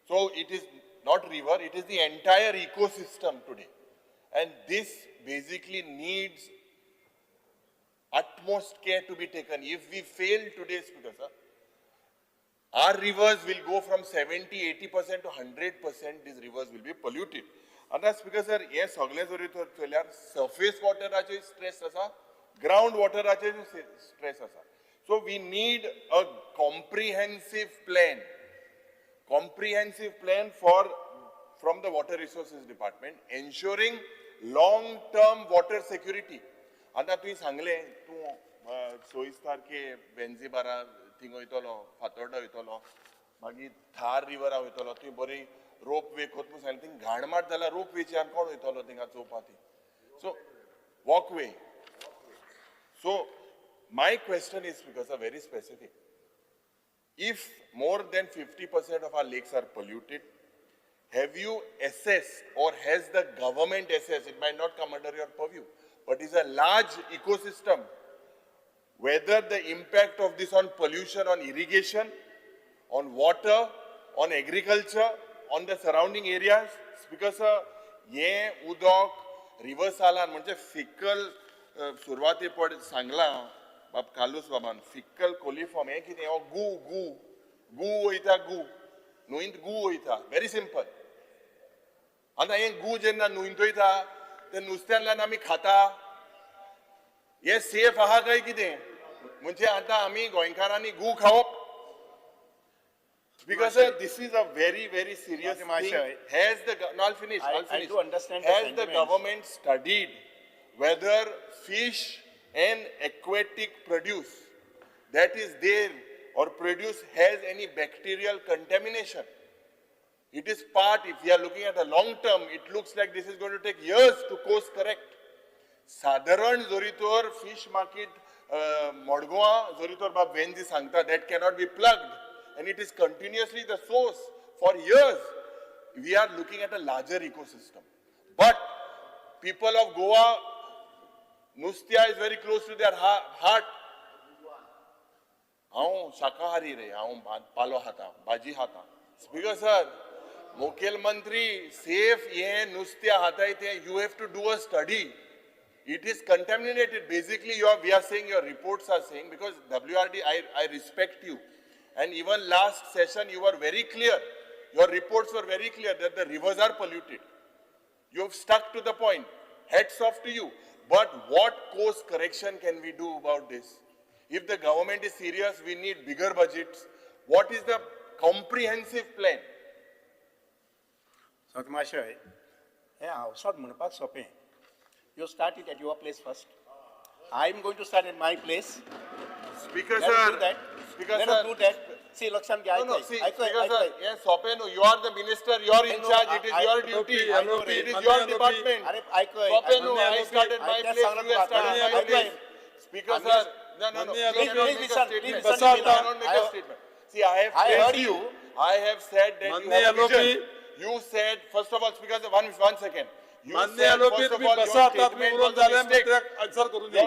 So it is not river, it is the entire ecosystem today. And this basically needs utmost care to be taken. If we fail today, Speaker sir, our rivers will go from 70-80% to 100%, these rivers will be polluted. And that's because sir, yes, सगळे जरी चोयल्यार surface water आचे stress आसा, ground water आचे stress आसा. So we need a comprehensive plan. Comprehensive plan from the Water Resources Department, ensuring long-term water security. आतां तुवें सांगलें, तूं सोयिस्तार के बेंजीबारा थिंग वयतलो, फातोर्डा वयतलो, मागीर थार रिवरा वयतलो, तुवें बरी रोप वे कोत म्हूण सांगलें, थिंग घाण मार जाल्यार रोप वेच्यान कोण वयतलो थिंगा चोवपा ती? So walkway. So My question is because are very specific. If more than 50% of our lakes are polluted, have you assessed or has the government assessed, it might not come under your purview, but it's a large ecosystem, whether the impact of this on pollution, on irrigation, on water, on agriculture, on the surrounding areas? Because हें उदक रिवर्सालान म्हणजे fickle, सुरवाते पड सांगलां बाब कार्लूस बाबान, fickle coliform हें कितें? हो गू गू गू वयता, गू न्हंयंत गू वयता, व्हेरी सिंपल. आतां हें गू जेन्ना न्हंयंत वयता तें नुस्त्यांतल्यान आमी खाता, हें सेफ आहा काय कितें? म्हणजे आतां आमी गोंयकारांनी गू खावप? Because this is a very, very serious Madam thing. Ashay, Has the, no, I'll finish, I'll I finish. do understand the Has the sentiments. Government studied whether fish and aquatic produce that is there or produce has any bacterial contamination? It is part, if we are looking at the long term, it looks like this is going to take years to course correct. सादारण जरी तर fish market मडगांवां जरी तर बाब वेंजी सांगता, that cannot be plugged and it is continuously the source for years. We are looking at a larger ecosystem, but people of Goa, नुस्त्या is very close to their heart. हांव शाकाहारी रे, हांव भात पालो खाता, भाजी खाता. स्पीकर सर, मुखेलमंत्री, सेफ हें नुस्तें खाताय तें you have to do a study. It is contaminated. Basically, you are, we are saying, your reports are saying, because WRD, I respect you. And even last session, you were very clear. Your reports were very clear that the rivers are polluted. You have stuck to the point. Hats off to you. But what course correction can we do about this? If the government is serious, we need bigger budgets. What is the comprehensive plan? सतमाशय, हें हावसात म्हणपाक सोंपें. You start it at your place first. I am going to start at my place. Speaker Let us sir, do that. Speaker Let sir, us do that. See, लक्षात घ्या. No, no, आयकय, see, आयकय, Speaker sir, आयकय. हें सोंपें न्हू. You are the minister, you are in No, charge, it is your duty. I know It is मान्य your आरोपी. Department. अरे आयकय. सोंपें न्हू, मान्य I आरोपी. started my I place, सांगला you have तुका. started my आयकय. place. Speaker आम्ही- sir, no, no, no, मान्य you आरोपी. cannot Please make a listen, statement. please बसा listen You to me. cannot make a statement. See, I have I heard praised you. you. I have said that you मान्य have a आरोपी. vision. You said, first of all, Speaker sir, one second. You मान्य said, आरोपी, first of तुम्ही all, your बसा आता, तुम्ही statement उलोवन was a जालें, mistake. मंत्र्याक आन्सर करूं दी.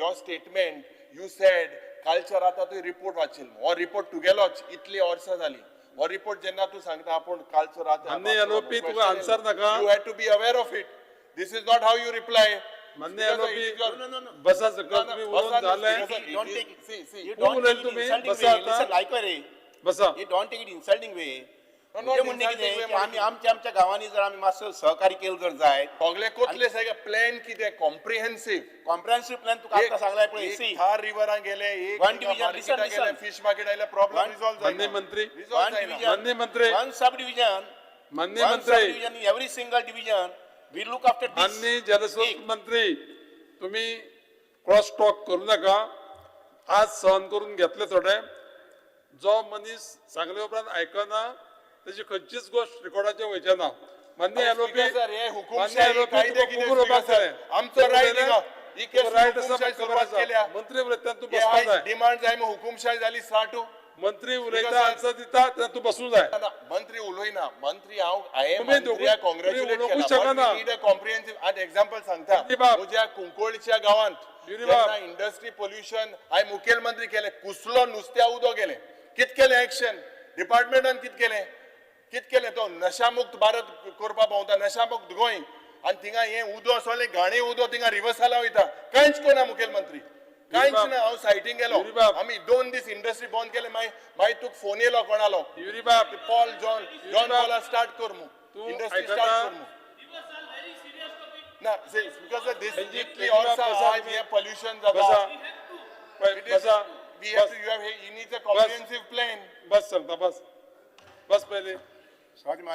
Your statement, you said, कालच्या राता तूं रिपोर्ट वाचिल, हो रिपोर्ट तुगेलोच, इतली वर्सां जाली हो रिपोर्ट जेन्ना तूं सांगता आपूण कालचो रात. मान्य आरोपी, तुका आन्सर नाका. You had to be aware of it. This is not how you reply. मान्य आरोपी, बसा सकल, तुम्ही उलोवन जालें. Don't take it. See, see. You कोण don't उलयले take it तुम्ही? insulting बसा way. आता. Listen, आयकय रे. बसा. You don't take it insulting way. No, म्हजें not म्हणणें insulting कितें way, की आमी आमच्या आमच्या गांवांनी जर आमी मातसो सहकार्य केलें जर जायत, सगळे कोतले सगळे प्लॅन कितें कॉम्प्रिहेन्सिव? कॉम्प्रिहेन्सिव प्लॅन तुका आतां सांगलाय पळय. सी, थार रिव्हरां गेले, एक One division, listen, गेले, listen. Fish market आयले, प्रॉब्लेम रिजॉल्व मान्य मंत्री. रिजॉल्व वन जायना. डिव्हिजन, मान्य मंत्री. वन सब डिव्हिजन, मान्य वन मंत्री. Sub division, every single division we look after this. मान्य जलस्रोत मंत्री, तुम्ही क्रॉस टॉक करू नका. आज सहन करून घेतले थोडे. जो मनीस सांगले उपरांत आयकना तेजी खंयचीच गोश्ट रिकॉर्डाचेर वयचे ना. मान्य अरे आरोपी, स्पीकर सर, हे मान्य हुकुमशाही आरोपी, कायदे तुका कितें खूब उलोवपाक स्पीकर सर? जाय. आमचो रायट हिंगा. ही केस रायट आसा, हुकुमशाही खबर सुरवात आसा. केल्या. मंत्री उलयता तूं हे बसपाक आयज जाय. डिमांड जाय मग हुकुमशाही जाली स्टार्ट. मंत्री उलयता, स्पीकर सर. आन्सर दिता तेन्ना तूं बसूंक जाय. ना, मंत्री उलयना. मंत्री हांव हांवें तुमी दोगूय- मंत्र्याक तुमी कॉंग्रॅच्युलेट उलोवंकूच केला. शकना. Need a comprehensive. आज एक्झाम्पल सांगता, युरीबाब. म्हज्या कुंकळच्या गांवांत युरीबाब. जेन्ना इंडस्ट्री पोल्युशन हांवें मुखेलमंत्री केले, कुसलो नुस्त्या उदक गेलें, कित केलें एक्शन डिपार्टमेंटान? कित केलें, कित केलें? तो नशामुक्त भारत करपा भोंवता, नशामुक्त गोंय, आनी थिंगा हें उदक सगळें घाणे उदक थिंगा रिवर्साला वयता. कांयच कोना मुखेलमंत्री, कांयच युरीबाब. ना. हांव सायटींग गेलो, युरीबाब. आमी 2 दीस इंडस्ट्री बंद केले. मागीर मागीर तुका फोन येयलो कोणालो? युरीबाब. पॉल जॉन, जॉन युरीबाब. पॉला स्टार्ट कर मू, तूं इंडस्ट्री आयकता? स्टार्ट कर मू. ना, because this तेंची- इतली तेंची वर्सां बसा आज तुमी. हें पोल्युशन बसा. जाता. पळय, It is- बसा. We have bus. to, you have, you need a comprehensive plan. बस सांगता, बस बस पयलीं.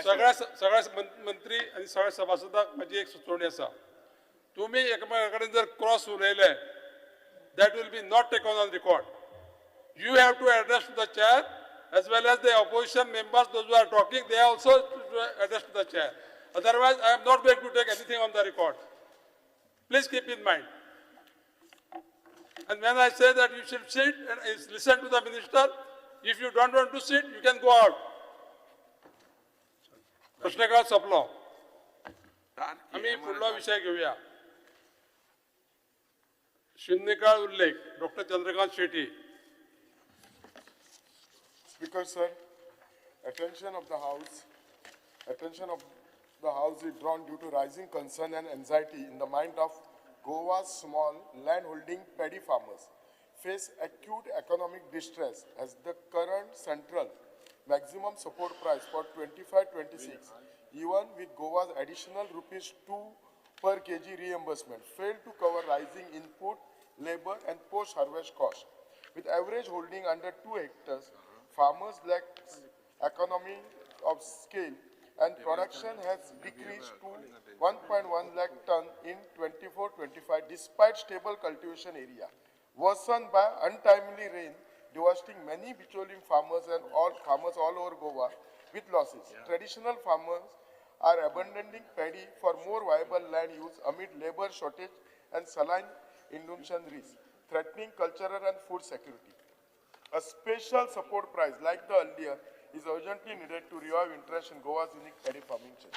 सगळ्या सगळ्या मंत्री आनी सगळ्या सभासदांक म्हजी एक सुचोवणी आसा. तुमी एकामेका कडेन जर क्रॉस उलयले, that will be not taken on record. You have to address to the chair as well as the opposition members, those who are talking, they also to address to the chair. Otherwise, I am not going to take anything on the record. Please keep in mind. And when I say that you should sit and listen to the minister, if you don't want to sit, you can go out. प्रश्नकाळ संपलो. आमी फुडलो विशय घेवया. शून्यकाळ उल्लेख doctor Chandrakant Shetty. Speaker sir, attention of the House, attention of the House is drawn due to rising concern and anxiety in the mind of Goa's small landholding paddy farmers face acute economic distress as the current central maximum support price for 25-26, even with Goa's additional ₹2 per kg reimbursement, failed to cover rising input, labor and post-harvest cost. With average holding under 2 hectares, farmers lack economy of scale and production has decreased to 1.1 lakh ton in 24-25 despite stable cultivation area, worsened by untimely rain devastating many Bicholim farmers and all farmers all over Goa with losses. Yeah. Traditional farmers are abandoning paddy for more viable land use amid labor shortage and saline inundation risk, threatening cultural and food security. A special support price like the earlier is urgently needed to revive interest in Goa's unique paddy farming chain.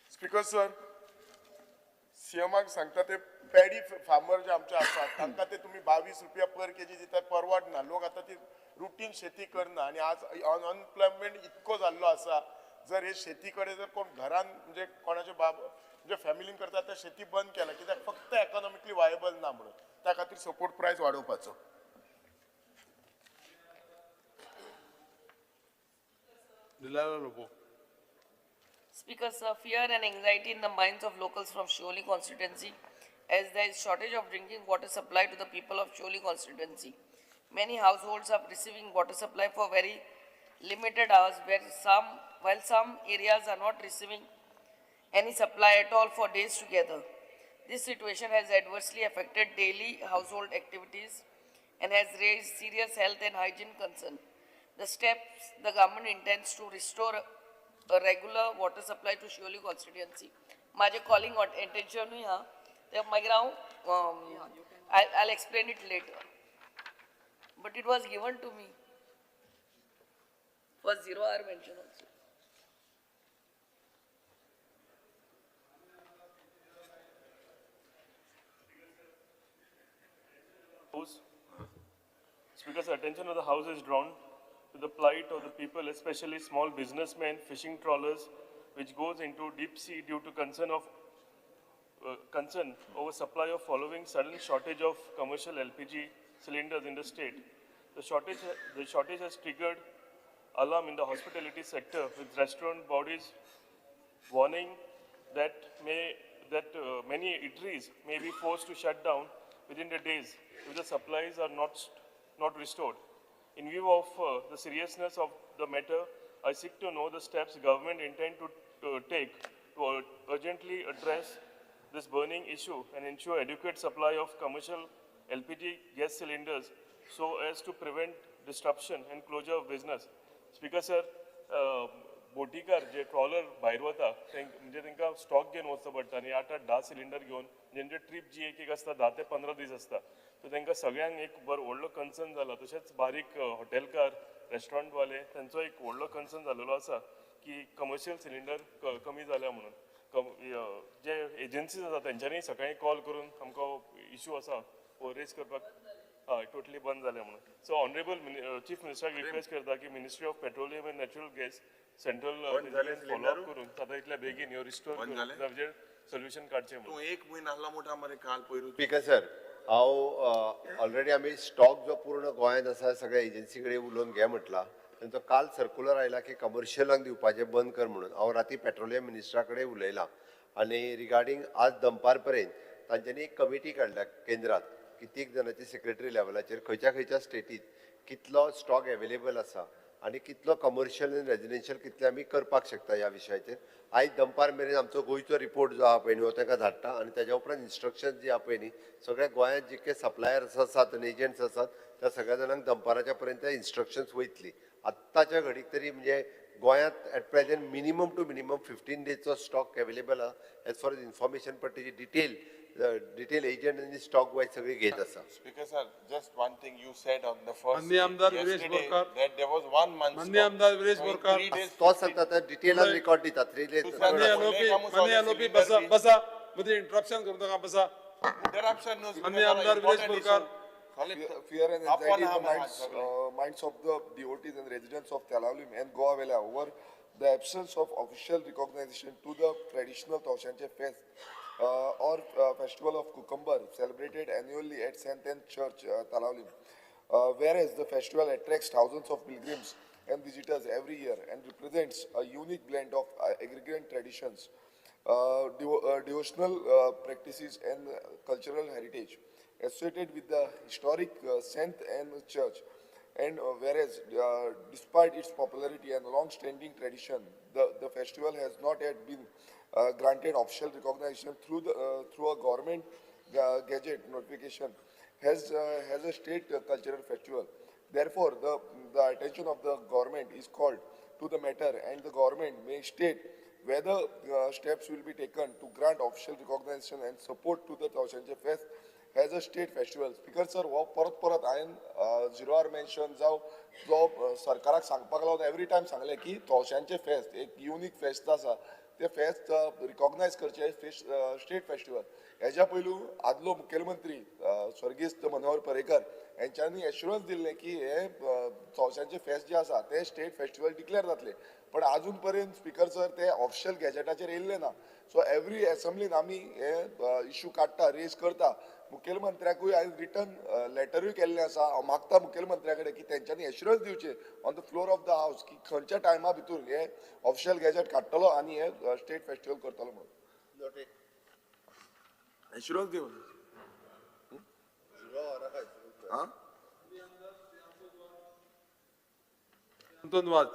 Speaker sir, CMAक सांगता ते paddy farmer जे आमचे आसात तांकां ते तुमी 22 रुपया पर KG दितात परवडना. लोक आतां ती रुटीन शेती करना आनी आज अनएम्प्लॉयमेंट इतको जाल्लो आसा, जर हे शेती कडेन जर कोण घरान म्हणजे कोणाचे बाब म्हणजे फॅमिलीन करता ते शेती बंद केला कित्याक फक्त इकॉनॉमिकली वायबल ना म्हणून, त्या खातीर सपोर्ट प्रायस वाडोवपाचो. Speaker sir, fear and anxiety in the minds of locals from Siolim constituency as there is shortage of drinking water supply to the people of Siolim constituency. Many households are receiving water supply for very limited hours, where while some areas are not receiving any supply at all for days together. This situation has adversely affected daily household activities and has raised serious health and hygiene concerns. The steps the government intends to restore a regular water supply to Siolim constituency. My calling attention हा ते मागीर हांव I'll explain it later. But it was given to me for 0 hour mention also. Speaker's attention of the House is drawn to the plight of the people, especially small businessmen, fishing trawlers, which goes into deep sea due to concern over supply of following sudden shortage of commercial LPG cylinders in the state. The shortage has triggered alarm in the hospitality sector, with restaurant bodies warning that many eateries may be forced to shut down within the days if the supplies are not restored. In view of the seriousness of the matter, I seek to know the steps government intend to take to urgently address this burning issue and ensure adequate supply of commercial LPG gas cylinders so as to prevent disruption and closure of business. Speaker sir, बोटीकार J trawler भायर वता म्हणजे तांकां stock घेवन वचचो पडटा आनी 8 8 10 cylinder घेवन जेंचे trip जी एक एक आसता 10 ते 15 दीस आसता, सो तांकां सगळ्यांक एक बरो व्हडलो कन्सर्न जाला. तशेंच बारीक हॉटेलकार, रेस्टॉरंटवाले तांचो एक व्हडलो कन्सर्न जाल्लो आसा की कमर्शियल सिलिंडर कमी जाल्या म्हणून. जे एजन्सीज आसा तेंच्यांनी सकाळी कॉल करून आमकां इशू आसा हो रेज करपाक, हय टोटली बंद जालें म्हणून. सो ऑनरेबल चीफ मिनिस्टराक रिक्वेस्ट करता की ministry of petroleum and natural gas central follow up करून जाता इतल्या बेगीन ह्यो रिस्टोर करून ताजेर सोल्युशन काडचें म्हणून. एक म्हयनो आसलो म्हणटा मरे काल पयर. स्पीकर सर, हांव ऑलरेडी आमी स्टॉक जो पूर्ण गोंयांत आसा सगळ्या एजन्सी कडेन उलोवन घे म्हटला. तांचो काल सर्कुलर आयला की कमर्शियलांक दिवपाचें बंद कर म्हणून. हांव राती पेट्रोलियम मिनिस्टरा कडेन उलयलां आनी रिगार्डींग आज दनपार पर्यंत तांच्यांनी एक कमिटी काडल्या केंद्रांत की 3 जाणांची सेक्रेटरी लेवलाचेर खंयच्या खंयच्या स्टेटीत कितलो स्टॉक एवेलेबल आसा आनी कितलो कमर्शियल आनी रेजिडेन्शियल कितले आमी करपाक शकता ह्या विशयाचेर. आयज दनपार मेरेन आमचो गोंयचो रिपोर्ट जो आहा पळय न्ही हो तांकां धाडटा आनी ताज्या उपरांत इन्स्ट्रक्शन जी आहा पळय न्ही सगळ्या गोंयांत जितके सप्लायर्स आसात आनी एजंट्स आसात त्या सगळ्या जाणांक दनपाराच्या पर्यंत इन्स्ट्रक्शन्स वयतली. आत्ताच्या घडीक तरी म्हणजे गोंयांत at present minimum to minimum 15 डेजचो stock available आहा एज फार एज इन्फॉर्मेशन, पण तेजी डिटेल डिटेल एजंट आनी स्टॉक वायज सगळी घेत आसा. Speaker sir, just one thing you said on the first माननीय आमदार Viresh yesterday Borkar. that there was 1 month. माननीय आमदार विरेश बोरकार. तोच सांगता आतां डिटेलान रिकॉर्ड दिता 3 days. माननीय आलोपी बसा बसा, मध्ये इंटरप्शन करू नका, बसा. इंटरप्शन न्हू. माननीय आमदार Viresh Borkar. Fear and anxiety in the minds of the devotees and residents of Telaulim and Goa Vela over the absence of official recognition to the traditional Taushanche fest or festival of cucumber celebrated annually at St. Anne Church, Talaulim. Whereas the festival attracts thousands of pilgrims and visitors every year and represents a unique blend of agrarian traditions, devotional practices and cultural heritage associated with the historic St. Anne Church. And whereas, despite its popularity and long-standing tradition, the festival has not yet been granted official recognition through a government gazette notification as a state cultural festival. Therefore, the attention of the government is called to the matter, and the government may state whether steps will be taken to grant official recognition and support to the Taushanche Fest as a state festival. Speaker sir, हो परत परत हांवें zero R mention जावं जो सरकाराक सांगपाक लागून every time सांगलें की तवशांचें फेस्त एक युनीक फेस्त आसा, तें फेस्त रिकॉग्नायज करचें स्टेट फेस्टिवल. हेज्या पयलू आदलो मुखेलमंत्री स्वर्गीस्त मनोहर पर्रीकर हेंच्यांनी एश्युरन्स दिल्लें की हें तवशांचें फेस्त जें आसा तें स्टेट फेस्टिवल डिक्लेअर जातलें, पण आजून पर्यंत स्पीकर सर ते ऑफिशियल गॅजेटाचेर येयल्लें ना. सो एवरी एसेंब्लीन आमी हे इशू काडटा, रेज करता. मुखेलमंत्र्याकूय हांवें रिटर्न लेटरूय केल्लें आसा. हांव मागता मुखेलमंत्र्या कडेन की तेंच्यांनी एश्युरन्स दिवचें on the floor of the house की खंयच्या टायमा भितूर हे ऑफिशियल गॅजेट काडटलो आनी हे स्टेट फेस्टिवल करतलो म्हणून एश्युरन्स दिवन. धन्यवाद.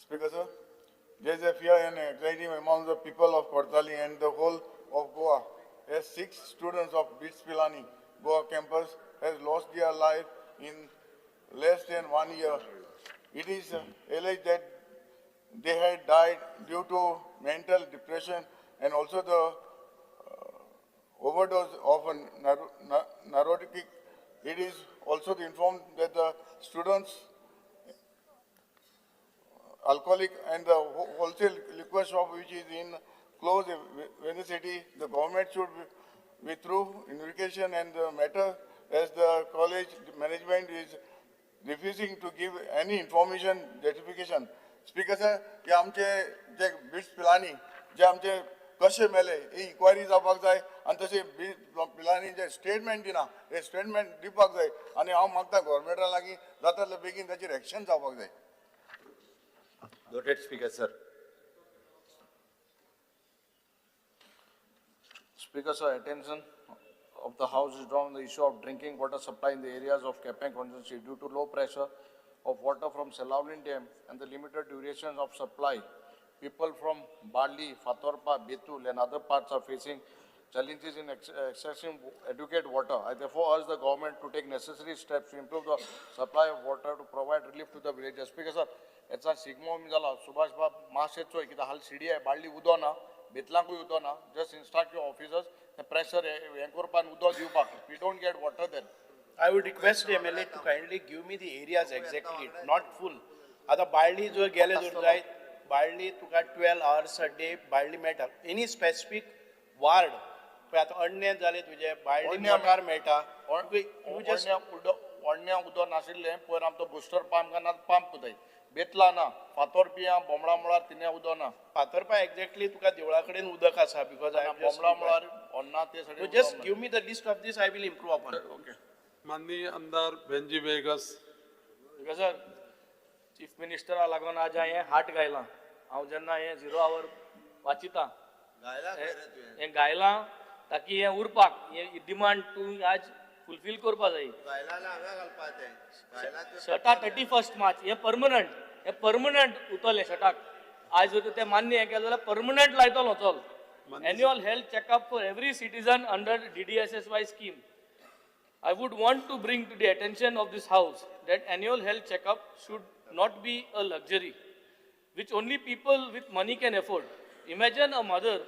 Speaker sir, there is a fear and anxiety among the people of Cortalim and the whole of Goa, as 6 students of BITS Pilani Goa campus has lost their life in less than 1 year. It is alleged that they had died due to mental depression and also the overdose of a narcotic. It is also informed that the students alcoholic and the wholesale liquor shop which is in close vicinity, the government should withdraw investigation and the matter as the college management is refusing to give any information justification. Speaker sir, की आमचे जे bits Pilani जे आमचे कशे मेले ही enquiry जावपाक जाय आनी तशें bits Pilani जे statement दिना हे स्टेटमेंट दिवपाक जाय आनी हांव मागता गव्हर्मेंटा लागीं जाता तितले बेगीन ताचेर एक्शन जावपाक जाय. Noted, Speaker sir. Speaker sir, attention of the House is drawn on the issue of drinking water supply in the areas of Quepem constituency due to low pressure of water from Selaulim Dam and the limited duration of supply. People from Bali, Fatorpa, Betul and other parts are facing challenges in accessing adequate water. I therefore urge the government to take necessary steps to improve the supply of water to provide relief to the villagers. Speaker sir, याचा शिगमो जाला सुभाष बाब मातशें चोय कित्याक हाल सीडीआय बाळ्ळी उदो ना, बेतलांकूय उदो ना. Just instruct your officers तें प्रेशर हें करपाक उदक दिवपाक. We don't get water then. I would request MLA to kindly give me the areas exactly, not full. आतां बाळ्ळी जर गेले जर जायत, बाळ्ळी तुका 12 hours a day Balli मेळटा. एनी स्पेसिफीक वार्ड पळय आतां अण्णे जालें तुजें, बाळ्ळी मोटार मेळटा. अण्ण्या उदक नाशिल्लें पयर आमचो बुस्टर पंप ना पंप जाय. बेतला ना, फातोरपिया बोमळा मुळार तिन्या उदक ना. फातोरपा एक्झॅक्टली तुका देवळा कडेन उदक आसा because I बोमळा मुळार अन्ना ते सगळे. Just give me the list of this, I will improve upon. Okay. माननीय आमदार भेंजी वेगस. सर, चीफ मिनिस्टरा लागून आज हांवें हाट गायलां. हांव जेन्ना हें झिरो our वाचिता हें गायलां ताकी हें उरपाक हें डिमांड तूं आज फुलफील करपा जाय. शर्टा 31 मार्च हें परमनंट, हें परमनंट उरतलें शर्टाक. आज जर तें मान्य हें केलें जाल्यार परमनंट लायतलो. चल, annual health checkup for every citizen under DDSSY scheme. I would want to bring to the attention of this house that annual health checkup should not be a luxury which only people with money can afford. Imagine a mother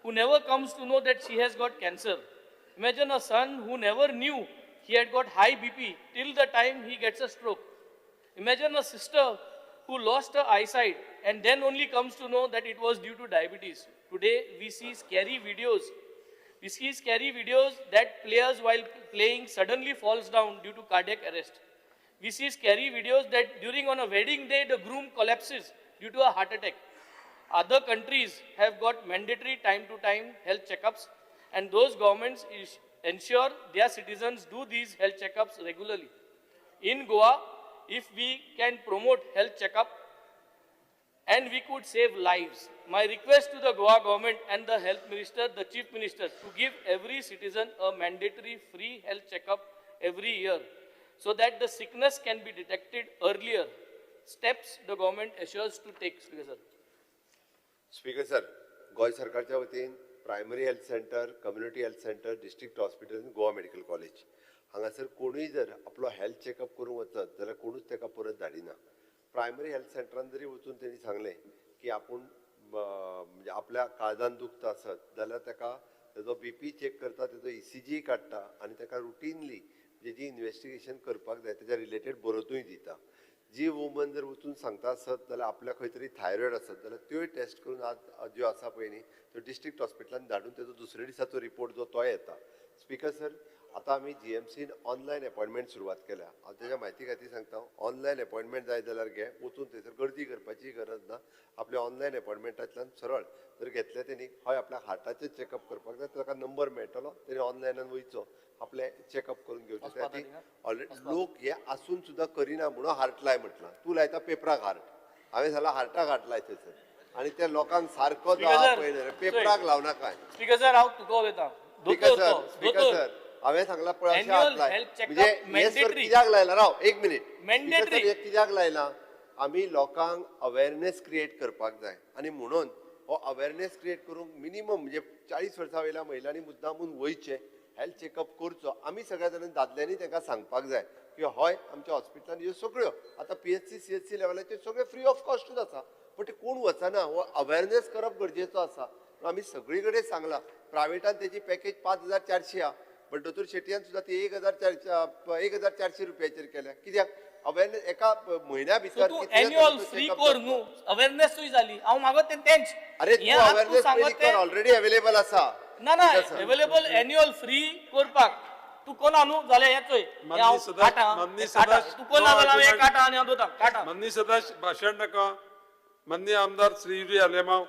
who never comes to know that she has got cancer. Imagine a son who never knew he had got high BP till the time he gets a stroke. Imagine a sister who lost her eyesight and then only comes to know that it was due to diabetes. Today we see scary videos. We see scary videos that players while playing suddenly falls down due to cardiac arrest. We see scary videos that during on a wedding day the groom collapses due to a heart attack. Other countries have got mandatory time-to-time health checkups, and those governments ensure their citizens do these health checkups regularly. In Goa, if we can promote health checkup, and we could save lives. My request to the Goa government and the health minister, the chief minister, to give every citizen a mandatory free health checkup every year so that the sickness can be detected earlier. Steps the government assures to take, Speaker sir. Speaker sir, Goa सरकारच्या वतीन primary health centre, community health centre, district hospital, Goa medical college हांगासर कोणूय जर आपलो health checkup करूंक वचत जाल्यार कोणूच ताका परत धाडिना. प्रायमरी हेल्थ सेंटरान जरी वचून तेणी सांगलें की आपूण म्हणजे आपल्या काळजान दुखता आसत जाल्यार ताका तेजो बीपी चॅक करता, तेजो ECG काडटा आनी ताका रुटीनली म्हणजे जी इन्वेस्टिगेशन करपाक जाय तेज्या रिलेटेड बरोवनूय दिता. जी वुमन जर वचून सांगता आसत जाल्यार आपल्याक खंय तरी थायरॉयड आसत जाल्यार त्योय टेस्ट करून आज ज्यो आसा पळय न्ही त्यो डिस्ट्रिक्ट हॉस्पिटलान धाडून तेजो दुसऱ्या दिसाचो रिपोर्ट जो तो येता. स्पीकर सर, आतां आमी GMCन ऑनलायन एपॉयंटमेंट सुरवात केल्या. हांव तेज्या म्हायती खातीर सांगता, ऑनलायन एपॉयंटमेंट जाय जाल्यार घे, वचून थंयसर गर्दी करपाची गरज ना. आपल्या ऑनलायन एपॉयंटमेंटांतल्यान सरळ जर घेतलें तेणी हय आपल्या हार्टाचें चॅकअप करपाक जाय ताका नंबर मेळटलो, तेणी ऑनलायनान वयचो आपलें चॅकअप करून घेवचें. त्या खातीर ऑलरेडी लोक हे आसून सुद्दां करिना म्हणून हार्ट लाय म्हटलां. तूं लायता पेपराक हार्ट, हांवें सांगलां हार्टाक हार्ट लाय थंयसर आनी त्या लोकांक सारको जो आहा पळय पेपराक लावनाका. स्पीकर सर, हांव तुका उलयतां. स्पीकर सर, हांवें सांगलां पळय अशें हात लाय म्हणजे हें सर कित्याक लायलां, राव एक मिनीट, मॅन्डेटरी कित्याक लायलां, आमी लोकांक अवेरनेस क्रिएट करपाक जाय आनी म्हणून हो अवेरनेस क्रिएट करूंक मिनिमम म्हणजे 40 वर्सां वयल्या महिलांनी मुद्दामून वयचें, हेल्थ चॅकअप करचो. आमी सगळ्या जाणांनी दादल्यांनी तांकां सांगपाक जाय की हय आमच्या हॉस्पिटलान ह्यो सगळ्यो आतां PHC CHC लेवलाचेर सगळ्यो फ्री ऑफ कॉस्टूच आसा, बट कोण वचना. हो अवेरनेस करप गरजेचो आसा. आमी सगळी कडेन सांगलां, प्रायवेटान तेजी पॅकेज 5400 आहा, बट दोतोर शेटयान सुद्दां ती 1400 रुपयाचेर केल्या. कित्याक अवेरनेस एका म्हयन्या भितर एन्युअल फ्री कर न्हू, अवेरनेसूय जाली. हांव मागत तेंच. अरे तूं अवेरनेस ऑलरेडी अवेलेबल आसा. ना ना, अवेलेबल एन्युअल फ्री करपाक तूं कोना न्हू जाल्यार हें चोय, तूं कोना जाल्यार हांव काटा आनी हांव दवरता काटा. माननीय सदस्य भाशण नाका. माननीय आमदार Shri Yuri Alemao.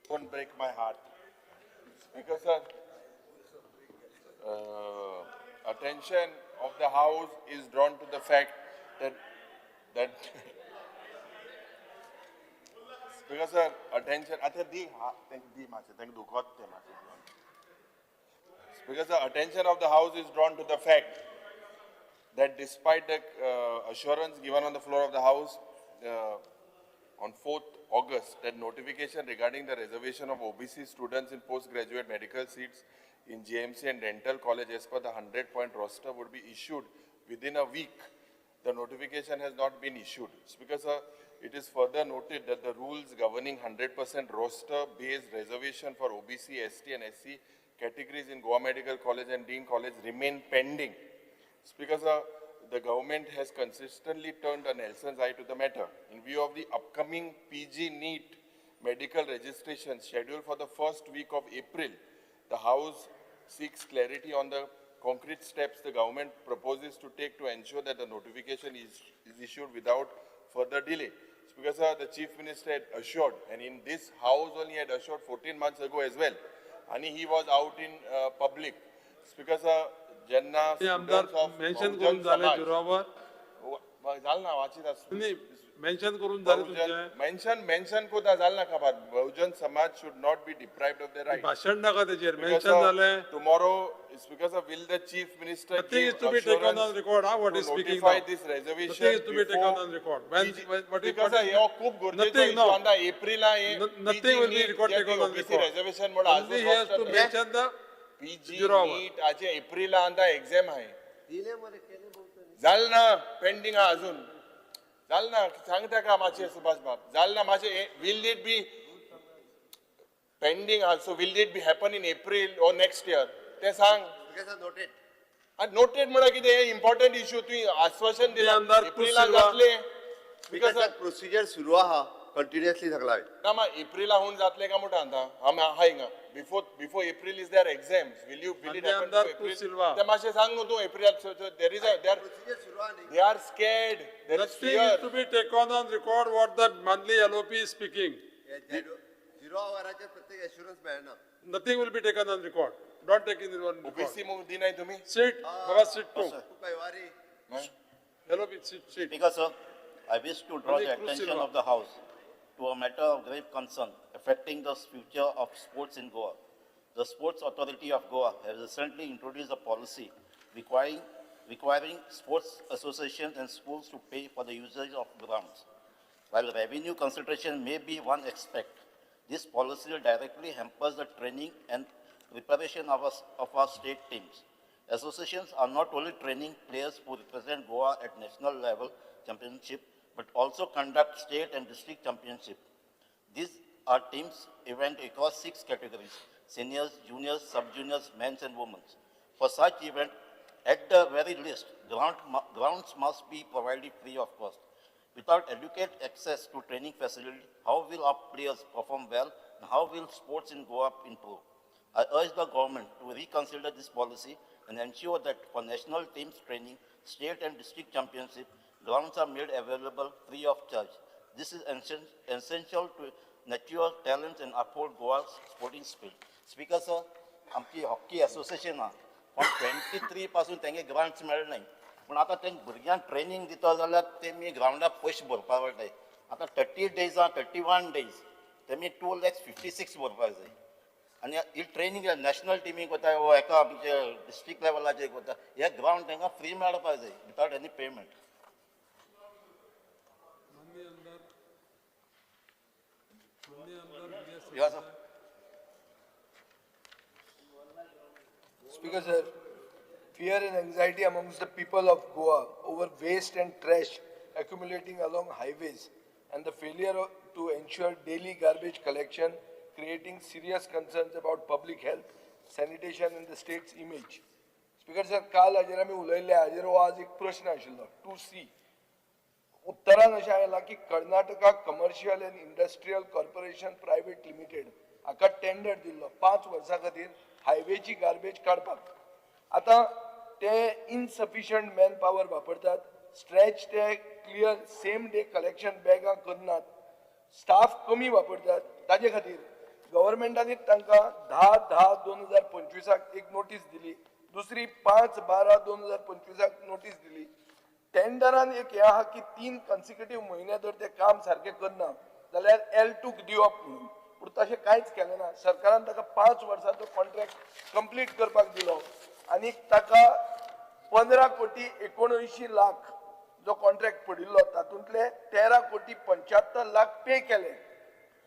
Don't break my heart. Speaker sir, attention of the house is drawn to the fact that Speaker sir, attention. Speaker sir, attention of the house is drawn to the fact that despite the assurance given on the floor of the house on 4th August that notification regarding the reservation of OBC students in postgraduate medical seats in GMC and dental college as per the 100-point roster would be issued within a week, the notification has not been issued. Speaker sir, it is further noted that the rules governing 100% roster-based reservation for OBC, ST and SC categories in Goa Medical College and Dean College remain pending. Speaker sir, the government has consistently turned a Nelson's eye to the matter. In view of the upcoming PG NEET medical registration scheduled for the first week of April, the House seeks clarity on the concrete steps the government proposes to take to ensure that the notification is issued without further delay. Because sir, the Chief Minister had assured, and in this house only had assured 14 months ago as well, and he was out in public. Because sir, Jenna students of mention करून झाले जुरावर झालं ना वाचित mention करून झाले तुमचे mention mention कोता झालं ना खबर. Bahujan Samaj should not be deprived of their right. भाषण नाका तेजेर मेन्शन झाले. Tomorrow speaker sir, will the chief minister nothing is to be taken on record. हा what is speaking notify this reservation? Nothing is to be taken on record. When what is because हो खूप गरजेचो issue आसा. Aprilia हे nothing will be record taken on record. Reservation म्हणून only he has to mention the PG NEET आजे Aprilia आंदा exam आहे. झालं ना पेंडिंग हा अजून झालं ना. सांगता का मातशें सुभाष बाब झालं ना मातशें. Will it be पेंडींग आहा. So will it be happen in April or next year तें सांग. नोटेड. आनी नोटेड म्हळ्यार कितें? हें इम्पॉर्टंट इश्यू. तुवें आश्वासन दिलां, आमदार एप्रिलाक सिल्वा. जातलें. स्पीकर सर, प्रोसिजर सुरू आहा, कंटिन्युअसली सगळा. ना, मा एप्रिला हून जातलें काय म्हणटा? आतां आमी आहा हिंगा. Before April is there exams. Will it माननीय हॅपन आमदार क्रूज सिल्वा. तें मातशें सांग न्हू तूं. एप्रिलाक there is a there procedure सुरू आहा न्ही. They are scared, there is Nothing is fear. To be taken on record what the monthly LOP is speaking. Zero आवराचेर प्रत्येक एश्युरन्स मेळना. Nothing will be taken on record. Don't take it on record. OBC मुग दिनाय तुमी. Sit, Baba, sit too. कैवारी. LOP, sit, sit. Speaker, sir, I wish to draw the Malik Cruz attention Silva. Of the House to a matter of grave concern affecting the future of sports in Goa. The Sports Authority of Goa has recently introduced a policy requiring sports associations and schools to pay for the usage of grounds. While revenue concentration may be one aspect, this policy directly hampers the training and preparation of our state teams. Associations are not only training players who represent Goa at national level championship, but also conduct state and district championship. These are teams event across six categories: seniors, juniors, sub-juniors, men's and women's. For such event, at the very least, grounds must be provided free of cost. Without adequate access to training facility, how will our players perform well and how will sports in Goa improve? I urge the government to reconsider this policy and ensure that for national teams training, state and district championship, grounds are made available free of charge. This is essential to nurture talents and uphold Goa's sporting spirit. Speaker sir, आमची hockey association आहा, पण 23 पासून तेंगे grants मेळनाय. पूण आतां तेंक भुरग्यांक training दिता जाल्यार तेमी ग्रावंडार पयशे भरपा पडटाय. आतां 30 डेजां, 31 डेज तेमी 2 लॅक्स 56 भरपाक जाय. आनी ही ट्रेनींग नॅशनल टिमीक वता वो एका आमचे डिस्ट्रिक्ट लेवलाचेर वता, हे ग्रावंड तांकां फ्री मेळपाक जाय विदाउट एनी पेमेंट. माननीय आमदार, माननीय आमदार V S. Yes, sir. Speaker sir, fear and anxiety amongst the people of Goa over waste and trash accumulating along highways and the failure to ensure daily garbage collection, creating serious concerns about public health, sanitation and the state's image. Speaker sir, काल हाजेर आमी उलयल्ले, हाजेर हो आज एक प्रश्न आशिल्लो 2C. उत्तरान अशें आयलां की Karnataka Commercial and Industrial Corporation Private Limited हाका टेंडर दिल्लो 5 वर्सां खातीर हायवेची गार्बेज काडपाक. आतां ते इनसफिशियंट मॅन पावर वापरतात, स्ट्रेच ते क्लियर सेम डे कलेक्शन बॅगां करनात, स्टाफ कमी वापरतात. ताजे खातीर गव्हर्मेंटान तांकां 10/10/2025 एक नोटीस दिली, दुसरी 5/12/2025 नोटीस दिली. टेंडरान एक हें आहा की 3 कन्सिक्युटीव म्हयने जर ते काम सारकें करना जाल्यार L2 दिवप म्हणून. पूण तशें कांयच केलें ना. सरकारान ताका 5 वर्सांचो कॉन्ट्रॅक्ट कंप्लीट करपाक दिलो आनी ताका 15 कोटी 79 लाख जो कॉन्ट्रॅक्ट पडिल्लो, तातूंतले 13 कोटी 75 लाख पे केले.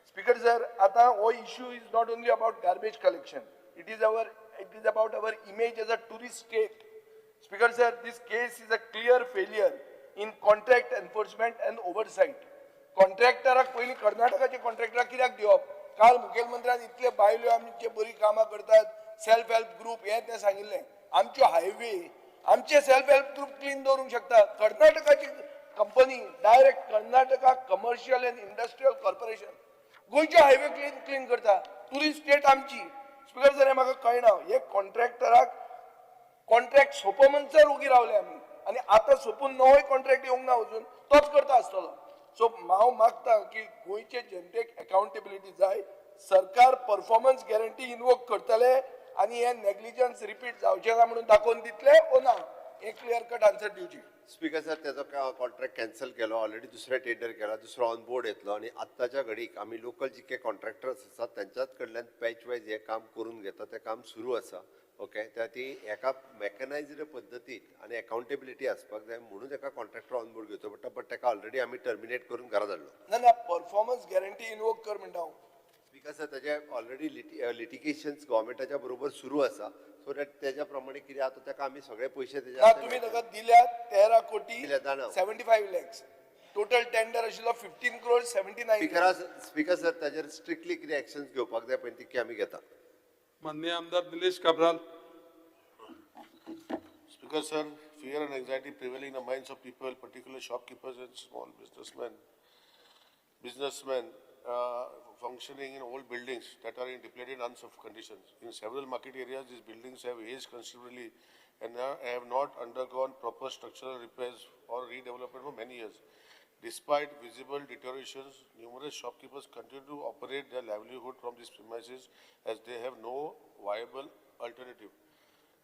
स्पीकर सर, आतां हो issue is not only about garbage collection, it is about our image as a tourist state. Speaker sir, this case is a clear failure in contract enforcement and oversight. कॉन्ट्रॅक्टराक पयलीं कर्नाटकाचे कॉन्ट्रॅक्टराक कित्याक दिवप? काल मुखेलमंत्र्यान इतले बायल्यो आमचे बरी कामां करतात, सेल्फ हेल्प ग्रुप हें तें सांगिल्लें. आमच्यो हायवे आमचे सेल्फ हेल्प ग्रुप क्लीन दवरूंक शकता? कर्नाटकाची company, direct Karnataka Commercial and Industrial Corporation गोंयच्यो highway clean clean करता. टुरिस्ट स्टेट आमची. स्पीकर सर, हें म्हाका कळना. हे कॉन्ट्रॅक्टराक कॉन्ट्रॅक्ट सोंपो म्हणसर उगी रावले आमी आनी आतां सोंपून नवोय कॉन्ट्रॅक्ट येवंक ना अजून, तोच करता आसतलो. सो हांव मागता की गोंयचे जनतेक अकाउंटेबिलिटी जाय. सरकार परफॉर्मन्स गॅरंटी इनवोक करतले आनी हे नेग्लिजन्स रिपीट जावचें ना म्हणून दाखोवन दितले ओ ना, हे क्लियर कट आन्सर दिवची. स्पीकर सर, त्याचो कॉन्ट्रॅक्ट कॅन्सल केलो. ऑलरेडी दुसरें टेंडर केला, दुसरो ऑन बोर्ड येतलो आनी आत्ताच्या घडीक आमी लोकल जितके कॉन्ट्रॅक्टर्स आसात त्यांच्याच कडल्यान पॅच वायज हें काम करून घेता. तें काम सुरू आसा. ओके, त्या ती एका मॅकनायज्ड पद्दतीन आनी अकाउंटेबिलिटी आसपाक जाय म्हणून एका कॉन्ट्रॅक्टर ऑन बोर्ड घेवचो पडटा, बट ताका ऑलरेडी आमी टर्मिनेट करून घरा धाडलो. ना ना, परफॉर्मन्स गॅरंटी इनवोक कर म्हणटा हांव. Because ताजे ऑलरेडी लिटिगेशन्स गव्हर्मेंटाच्या बरोबर सुरू आसा, सो that तेज्या प्रमाणे कितें आतां ताका आमी सगळे पयशे ना, तुमी ताका दिल्यात 13 कोटी दिल्या, जाणा. 75 लॅक्स. टोटल टेंडर आशिल्लो 15 crore 79 lakh. Speaker sir ताजेर स्ट्रिक्टली कितें एक्शन्स घेवपाक जाय पळय तितके आमी घेता. माननीय आमदार Nilesh Cabral. Speaker sir, fear and anxiety prevailing in the minds of people, particularly shopkeepers and small businessmen functioning in old buildings that are in depleted unsafe conditions. In several market areas, these buildings have aged considerably and have not undergone proper structural repairs or redevelopment for many years. Despite visible deteriorations, numerous shopkeepers continue to operate their livelihood from these premises as they have no viable alternative.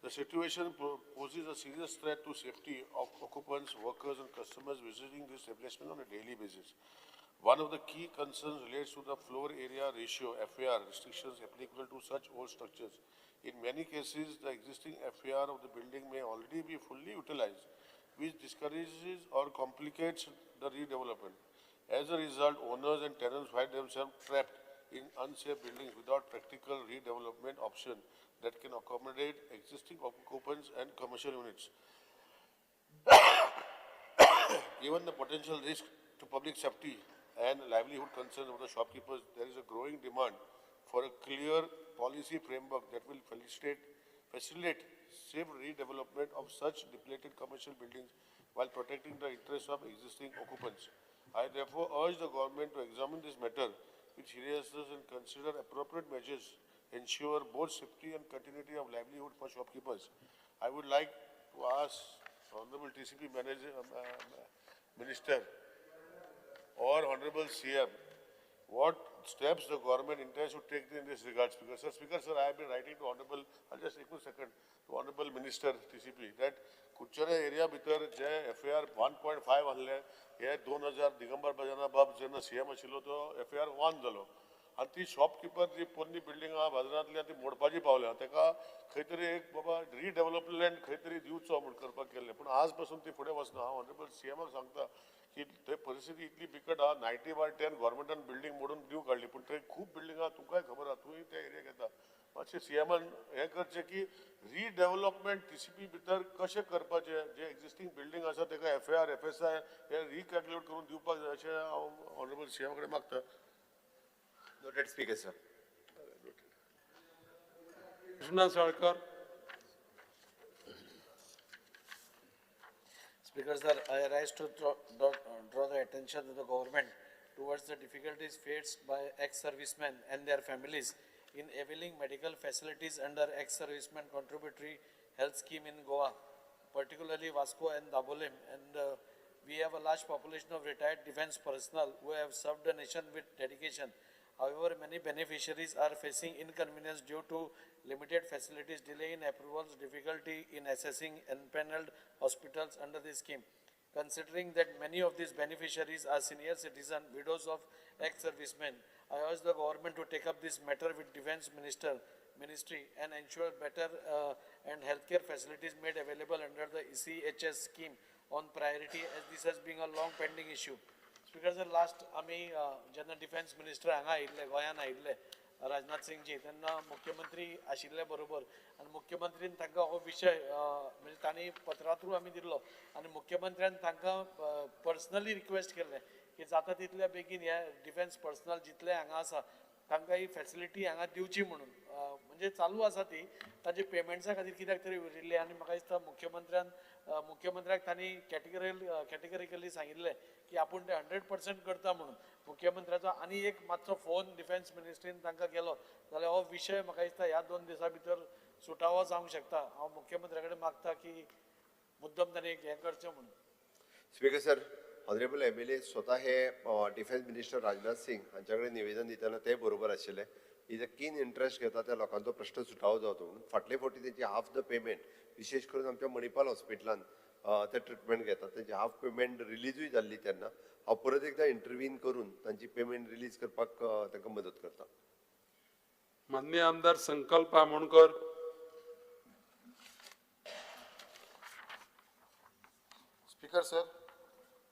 The situation poses a serious threat to safety of occupants, workers and customers visiting this establishment on a daily basis. One of the key concerns relates to the floor area ratio, FAR, restrictions applicable to such old structures. In many cases, the existing FAR of the building may already be fully utilized, which discourages or complicates the redevelopment. As a result, owners and tenants find themselves trapped in unsafe buildings without practical redevelopment option that can accommodate existing occupants and commercial units. Given the potential risk to public safety and livelihood concerns of the shopkeepers, there is a growing demand for a clear policy framework that will facilitate safe redevelopment of such depleted commercial buildings while protecting the interests of existing occupants. I therefore urge the government to examine this matter with seriousness and consider appropriate measures ensure both safety and continuity of livelihood for shopkeepers. I would like to ask Honorable TCP Minister or Honorable CM what steps the government intends to take in this regard. Speaker sir, I have been writing to Honorable, I'll just take 1 second, to Honorable Minister TCP that Curchorem area भितर जे FAR 1.5 आहले हे 2000 दिगंबर बजाना बाब जेन्ना CM आशिल्लो तो FAR 1 जालो आनी ती शॉपकिपर जी पोन्नी बिल्डींग आहा बाजारांतली ती मोडपाची पावल्या ताका खंय तरी एक बाबा रिडेवलपमेंट खंय तरी दिवचो म्हूण करपाक केल्लें पूण आज पासून ती फुडें वचना. हांव ऑनरेबल सीएमाक सांगता की थंय परिस्थिती इतली बिकट आहा 90/10 गव्हर्मेंटान बिल्डींग मोडून दिव काडली पूण थंय खूब बिल्डींग आहा तुमकांय खबर आहा तूंय त्या एरियाक येता. मातशें सीएमान हें करचें की रिडेवलपमेंट टीसीपी भितर कशें करपाचें जे एक्झिस्टींग बिल्डींग आसा ताका FAR FSI हे रिकॅल्क्युलेट करून दिवपाक जाय अशें हांव ऑनरेबल सीएमा कडेन मागता. Noted, Speaker sir. Krishna Salkar. Speaker sir, I rise to draw the attention of the government towards the difficulties faced by ex-servicemen and their families in availing medical facilities under ex-servicemen contributory health scheme in Goa, particularly Vasco and Dabolim. And we have a large population of retired defense personnel who have served the nation with dedication. However, many beneficiaries are facing inconvenience due to limited facilities, delay in approvals, difficulty in assessing empaneled hospitals under this scheme. Considering that many of these beneficiaries are senior citizens, widows of ex-servicemen, I urge the government to take up this matter with Defense Ministry and ensure better and healthcare facilities made available under the ECHS scheme on priority, as this has been a long pending issue. Speaker sir, last आमी जेन्ना defence minister हांगा आयिल्ले गोंयान आयिल्ले राजनाथ सिंगजी तेन्ना मुख्यमंत्री आशिल्ले बरोबर आनी मुख्यमंत्रीन तांकां हो विशय म्हणजे तांणी पत्रा थ्रू आमी दिल्लो आनी मुख्यमंत्र्यान तांकां पर्सनली रिक्वेस्ट केल्लें की जाता तितल्या बेगीन हे डिफेन्स पर्सनल जितले हांगा आसा तांकां ही फॅसिलिटी हांगा दिवची म्हणून म्हणजे चालू आसा ती ताजे पेमेंट्सा खातीर कित्याक तरी उरिल्ली आनी म्हाका दिसता मुख्यमंत्र्याक तांणी कॅटेगरिकली सांगिल्लें की आपूण ते 100% करता म्हणून. मुख्यमंत्र्याचो आनी एक मातसो फोन डिफेन्स मिनिस्ट्रीन तांकां केलो जाल्यार हो विशय म्हाका दिसता ह्या 2 दिसां भितर सुटावो जावंक शकता. हांव मुख्यमंत्र्या कडेन मागता की मुद्दम तांणी एक हें करचें म्हणून. Speaker sir, honourable MLA स्वता हे डिफेन्स मिनिस्टर राजनाथ सिंग हांच्या कडेन निवेदन दितना ते बरोबर आशिल्ले. Is a कीन इंट्रस्ट घेता त्या लोकांचो प्रश्न सुटावो जावचो म्हणून. फाटले फावटी तेंची हाफ the payment विशेष करून आमच्या मणिपाल हॉस्पिटलान ते ट्रिटमेंट घेतात तेंची हाफ पेमेंट रिलीजूय जाल्ली तेन्ना हांव परत एकदां इंटरवीन करून तांची पेमेंट रिलीज करपाक तांकां मदत करता. माननीय आमदार Sankalp Amonkar. Speaker sir,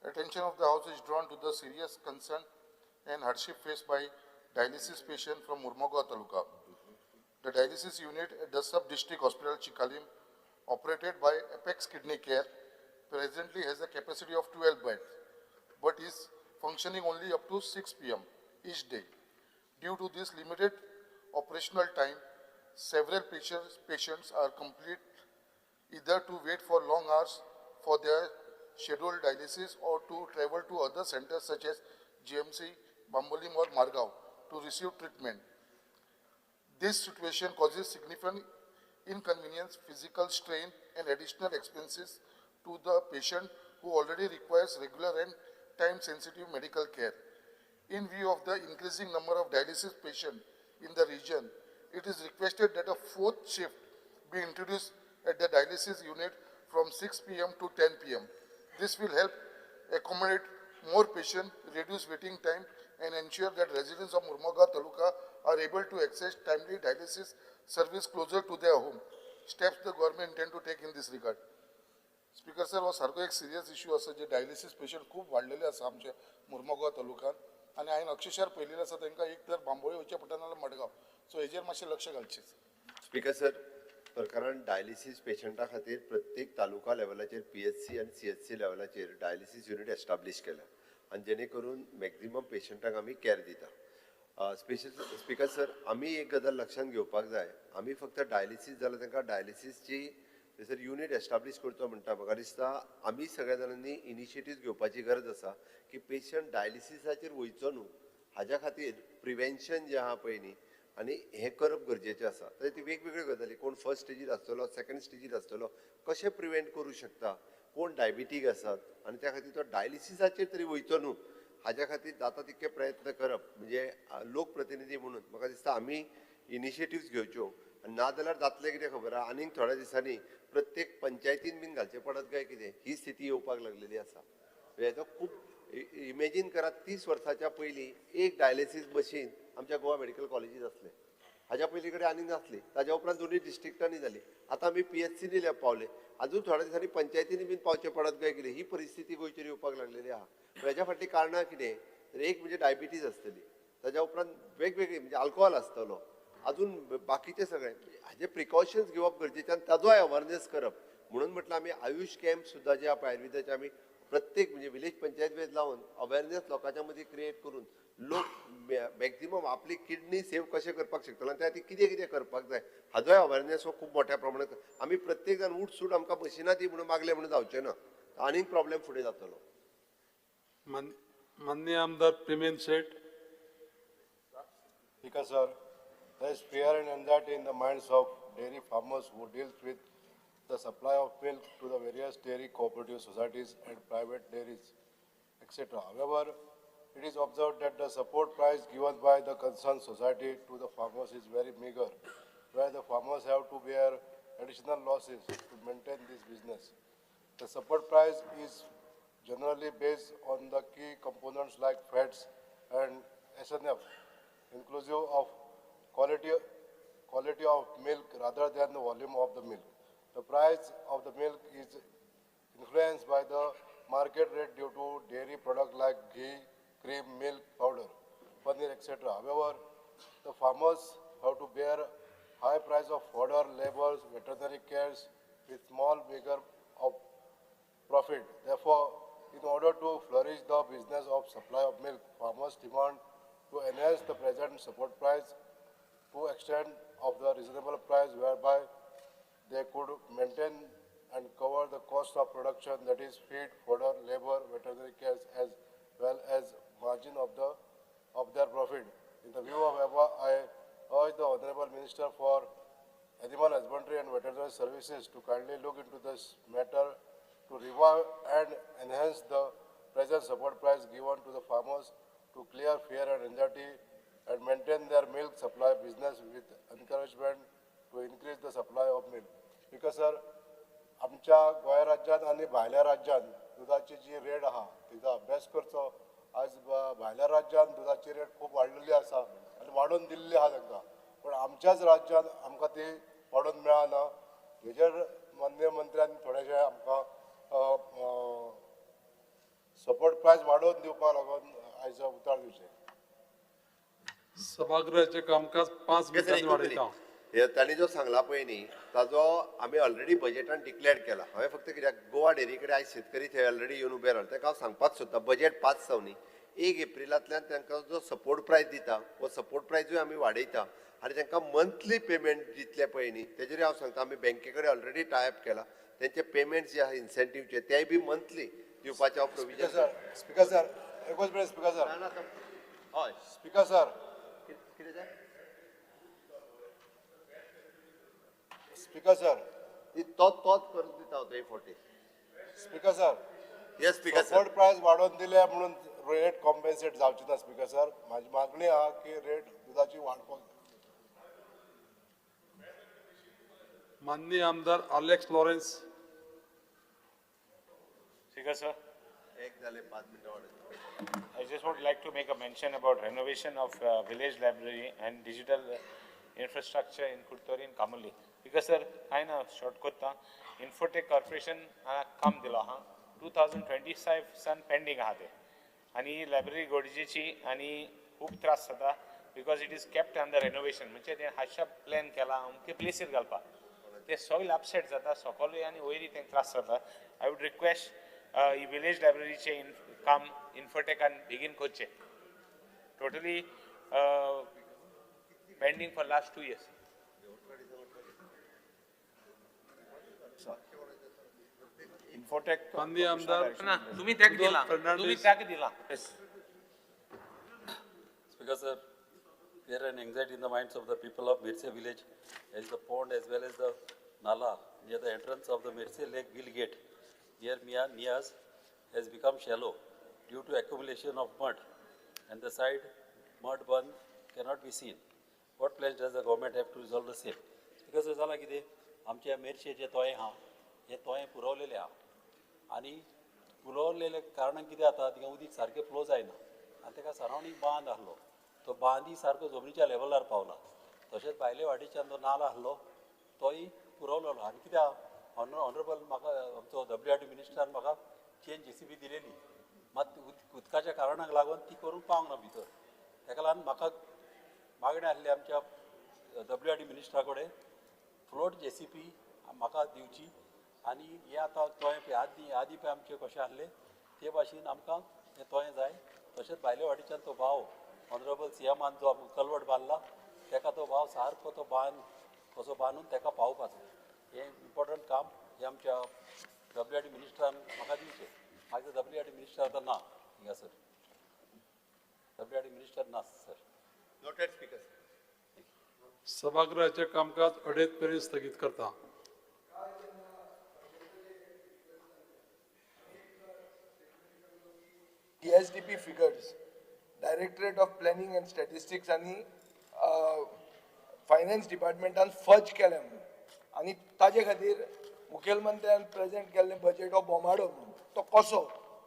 attention of the House is drawn to the serious concern and hardship faced by dialysis patient from Mormugao Taluka. The dialysis unit at the sub-district hospital Chicalim, operated by Apex Kidney Care, presently has a capacity of 12 beds, but is functioning only up to 6 p.m. each day. Due to this limited operational time, several patients are complete either to wait for long hours for their scheduled dialysis or to travel to other centers such as GMC, Bambolim or Margao to receive treatment. This situation causes significant inconvenience, physical strain, and additional expenses to the patient who already requires regular and time-sensitive medical care. In view of the increasing number of dialysis patients in the region, it is requested that a fourth shift be introduced at the dialysis unit from 6 p.m. to 10 p.m. This will help accommodate more patients, reduce waiting time, and ensure that residents of Mormugao Taluka are able to access timely dialysis service closer to their home. Steps the government intend to take in this regard. Speaker sir, हो सारको एक serious issue आसा जे dialysis patient खूब वाडलेले आसा आमच्या मुर्मगांव तालुक्यान आनी हांवें अक्षरशः पळयलेले आसा तांकां एक तर बांबोळे वचचें पडटा नाजाल्यार मडगांव. सो हेजेर मातशें लक्ष घालचें. स्पीकर सर, सरकारान डायलिसीस पेशंटा खातीर प्रत्येक तालुका लेवलाचेर PHC आनी CHC लेवलाचेर डायलिसीस युनीट एस्टाब्लीश केल्या आनी जेणे करून मॅक्झिमम पेशंटांक आमी कॅर दिता. स्पीकर सर, आमी एक गजाल लक्षांत घेवपाक जाय, आमी फक्त डायलिसीस जाल्यार तांकां डायलिसीसची थंयसर युनीट एस्टाब्लीश करचो म्हणटा. म्हाका दिसता आमी सगळ्या जाणांनी इनिशिएटीव घेवपाची गरज आसा की पेशंट डायलिसिसाचेर वयचो न्हू हाज्या खातीर प्रिवेन्शन जें आहा पळय न्ही आनी हें करप गरजेचें आसा. तर ती वेगवेगळ्यो गजाली, कोण फर्स्ट स्टेजीर आसतलो, सेकंड स्टेजीर आसतलो, कशें प्रिवेंट करूं शकता, कोण डायबिटीक आसात आनी त्या खातीर तो डायलिसिसाचेर तरी वयचो न्हू हाज्या खातीर जाता तितके प्रयत्न करप. म्हणजे लोकप्रतिनिधी म्हणून म्हाका दिसता आमी इनिशिएटिव्स घेवच्यो आनी ना जाल्यार जातलें कितें खबर आहा, आनीक थोड्या दिसांनी प्रत्येक पंचायतीन बीन घालचें पडत काय कितें ही स्थिती येवपाक लागलेली आसा. हेजो खूब इमेजीन करात, 30 वर्साच्या पयलीं एक डायलिसीस मशीन आमच्या गोवा मेडिकल कॉलेजीत आसलें, हाज्या पयलीं कडेन आनीक नासली. ताज्या उपरांत दोनूय डिस्ट्रिक्टांनी जाली, आतां आमी PHC पावले, अजून थोड्या दिसांनी पंचायतींनी बीन पावचें पडत काय कितें ही परिस्थिती गोंयचेर येवपाक लागलेली आहा. हेज्या फाटलीं कारणां कितें तर एक म्हणजे डायबिटीज आसतली, ताज्या उपरांत वेगवेगळी म्हणजे अल्कोहोल आसतलो, अजून बाकीचे सगळे हाजे प्रिकॉशन्स घेवप गरजेचें आनी ताजोय अवेरनेस करप. म्हणून म्हटलं आमी आयुष कॅम्प सुद्दां जे आहा आयुर्वेदाचे आमी प्रत्येक म्हणजे विलेज पंचायत वेज लावन अवेरनेस लोकांच्या मदीं क्रिएट करून लोक मॅक्झिमम आपली किडनी सेव कशें करपाक शकतलो आनी त्या खातीर कितें कितें करपाक जाय हाजोय अवेरनेस हो खूब मोठ्या प्रमाणात. आमी प्रत्येक जाण उठ सूट आमकां मशिनां दी म्हणून मागलें म्हणून जावचें ना, आनीक प्रॉब्लेम फुडें जातलो. माननीय आमदार Premendra Shet. Speaker sir, there is fear and anxiety in the minds of dairy farmers who deals with the supply of milk to the various dairy cooperative societies and private dairies, etc. However, it is observed that the support price given by the concerned society to the farmers is very meager, where the farmers have to bear additional losses to maintain this business. The support price is generally based on the key components like fats and SNF, inclusive of quality of milk rather than the volume of the milk. The price of the milk is influenced by the market rate due to dairy products like ghee, cream, milk powder, paneer, etc. However, the farmers have to bear high price of fodder, labors, veterinary cares with small meager of profit. Therefore, in order to flourish the business of supply of milk, farmers demand to enhance the present support price to extent of the reasonable price whereby they could maintain and cover the cost of production, that is feed, fodder, labor, veterinary cares, as well as margin of their profit. In the view of above, I urge the Honorable Minister for Animal Husbandry and Veterinary Services to kindly look into this matter to revive and enhance the present support price given to the farmers to clear fear and anxiety and maintain their milk supply business with encouragement to increase the supply of milk. Because sir, आमच्या गोंय राज्यांत आनी भायल्या राज्यांत दुदाची जी rate आहा तिचो अभ्यास करचो. आज भायल्या राज्यांत दुदाची रेट खूब वाडलेली आसा आनी वाडोवन दिल्ली आहा तांकां, पूण आमच्याच राज्यांत आमकां ती वाडोवन मेळना. हेजेर माननीय मंत्र्यान थोडेशें आमकां सपोर्ट प्रायस वाडोवन दिवपाक लागून आयज उतार दिवचें. सभागृहाचें कामकाज 5 मिनटांनी वाडयता. हे तांणी जो सांगला पळय न्ही ताजो आमी ऑलरेडी बजेटान डिक्लेअर केला. हांवें फक्त कित्याक गोवा डेअरी कडेन आयज शेतकरी थंय ऑलरेडी येवन उबे रावले, तांकां हांव सांगपाक सोदता बजेट पास जावनी 1 एप्रिलांतल्यान तांकां जो सपोर्ट प्रायस दिता हो सपोर्ट प्रायजूय आमी वाडयता आनी तांकां मंथली पेमेंट दितले पळय न्ही तेजेर हांव सांगता आमी बँके कडेन ऑलरेडी टायप केला, तेंचे पेमेंट जे आहा इन्सेंटिवचे तेय बी मंथली दिवपाचें हांव प्रोविजन. स्पीकर सर एकूच मिनिट. स्पीकर सर हय स्पीकर सर कितें जाय? स्पीकर सर तोच तोच करून दिता हांव तो 40. Speaker sir. Yes speaker sir. Support price वाडोवन दिल्या म्हणून रेट कॉम्पेन्सेट जावची ना स्पीकर सर. म्हाजी मागणी आहा की रेट दुदाची वाडपाक जाय. माननीय आमदार आलेक्स लॉरेन्स. Speaker sir. एक जाले 5 मिनटां वाडत. I just would like to make a mention about renovation of village library and digital infrastructure in Curtorim and Camogli. Because sir, I know short kota Infotech Corporation काम दिला हा 2025 सन pending आहा ते आनी लायब्ररी गरजेची आनी खूब त्रास जाता because it is kept under renovation. म्हणजे ते हातशा प्लॅन केला अमके प्लेसीर घालपाक ते सगळे अपसेट जाता सकलूय आनी वयरूय तेंकां त्रास जाता. I would request he village लायब्ररीचें काम इन्फोटेकान बेगीन करचें. Totally pending for last 2 years. Infotech माननीय आमदार ना तुम्ही त्याक दिला, तुम्ही त्याक दिला. Speaker sir, there an anxiety in the minds of the people of Mirce village as the pond as well as the nala near the entrance of the Mirce Lake Bill Gate near Nias has become shallow due to accumulation of mud and the side mud bund cannot be seen. What plans does the government have to resolve the same? Speaker sir, जाला कितें आमच्या मिरचे जे तोये आहा हे तोये पुरवलेले आहा आनी पुरवलेले कारणान कितें जाता तिंगा उदीक सारकें फ्लो जायना आनी ताका सरावंडींग बांद आहलो तो बांदय सारको जमनीच्या लेवलार पावला. तशेंच भायले वाटेच्यान जो नाला आहलो तोय पुरवलेलो आनी कित्याक ऑनरेबल म्हाका आमचो WRD मिनिस्टरान म्हाका चेंज JCB दिलेली मात उदकाच्या कारणाक लागून ती करूंक पावंक ना भितर. ताका लागून म्हाका मागणें आसली आमच्या WRD मिनिस्टरा कडेन फ्लोट JCB म्हाका दिवची आनी हे आतां तोंय पळय आदी आदी पळय आमचे कशें आसले ते भाशेन आमकां हें तोंय जाय. तशेंच भायले वाटेच्यान तो भाव ऑनरेबल CMआन जो आमकां कलवट बांदला ताका तो भाव सारको तो बांद कसो बांदून ताका पावोवपाचो हें इम्पोर्टंट काम हें आमच्या WRD मिनिस्टरान म्हाका दिवचें. मागीर WRD minister आतां ना हिंगासर, WRD minister ना सर. Noted speaker. सभागृहाचें कामकाज 2:30 मेरेन स्थगीत करता. DSDP figures, Directorate of Planning and Statistics आनी फायनान्स डिपार्टमेंटान फज केलें म्हणून आनी ताजे खातीर मुखेलमंत्र्यान प्रेजेंट केल्लें बजेट हो बोमाडो म्हणून तो कसो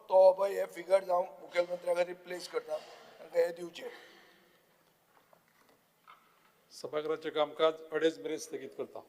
तो पळय हे फिगर्स हांव मुखेलमंत्र्या खातीर प्लेस करता तांकां हे दिवचे. सभागृहाचें कामकाज 2:30 मेरेन स्थगीत करता.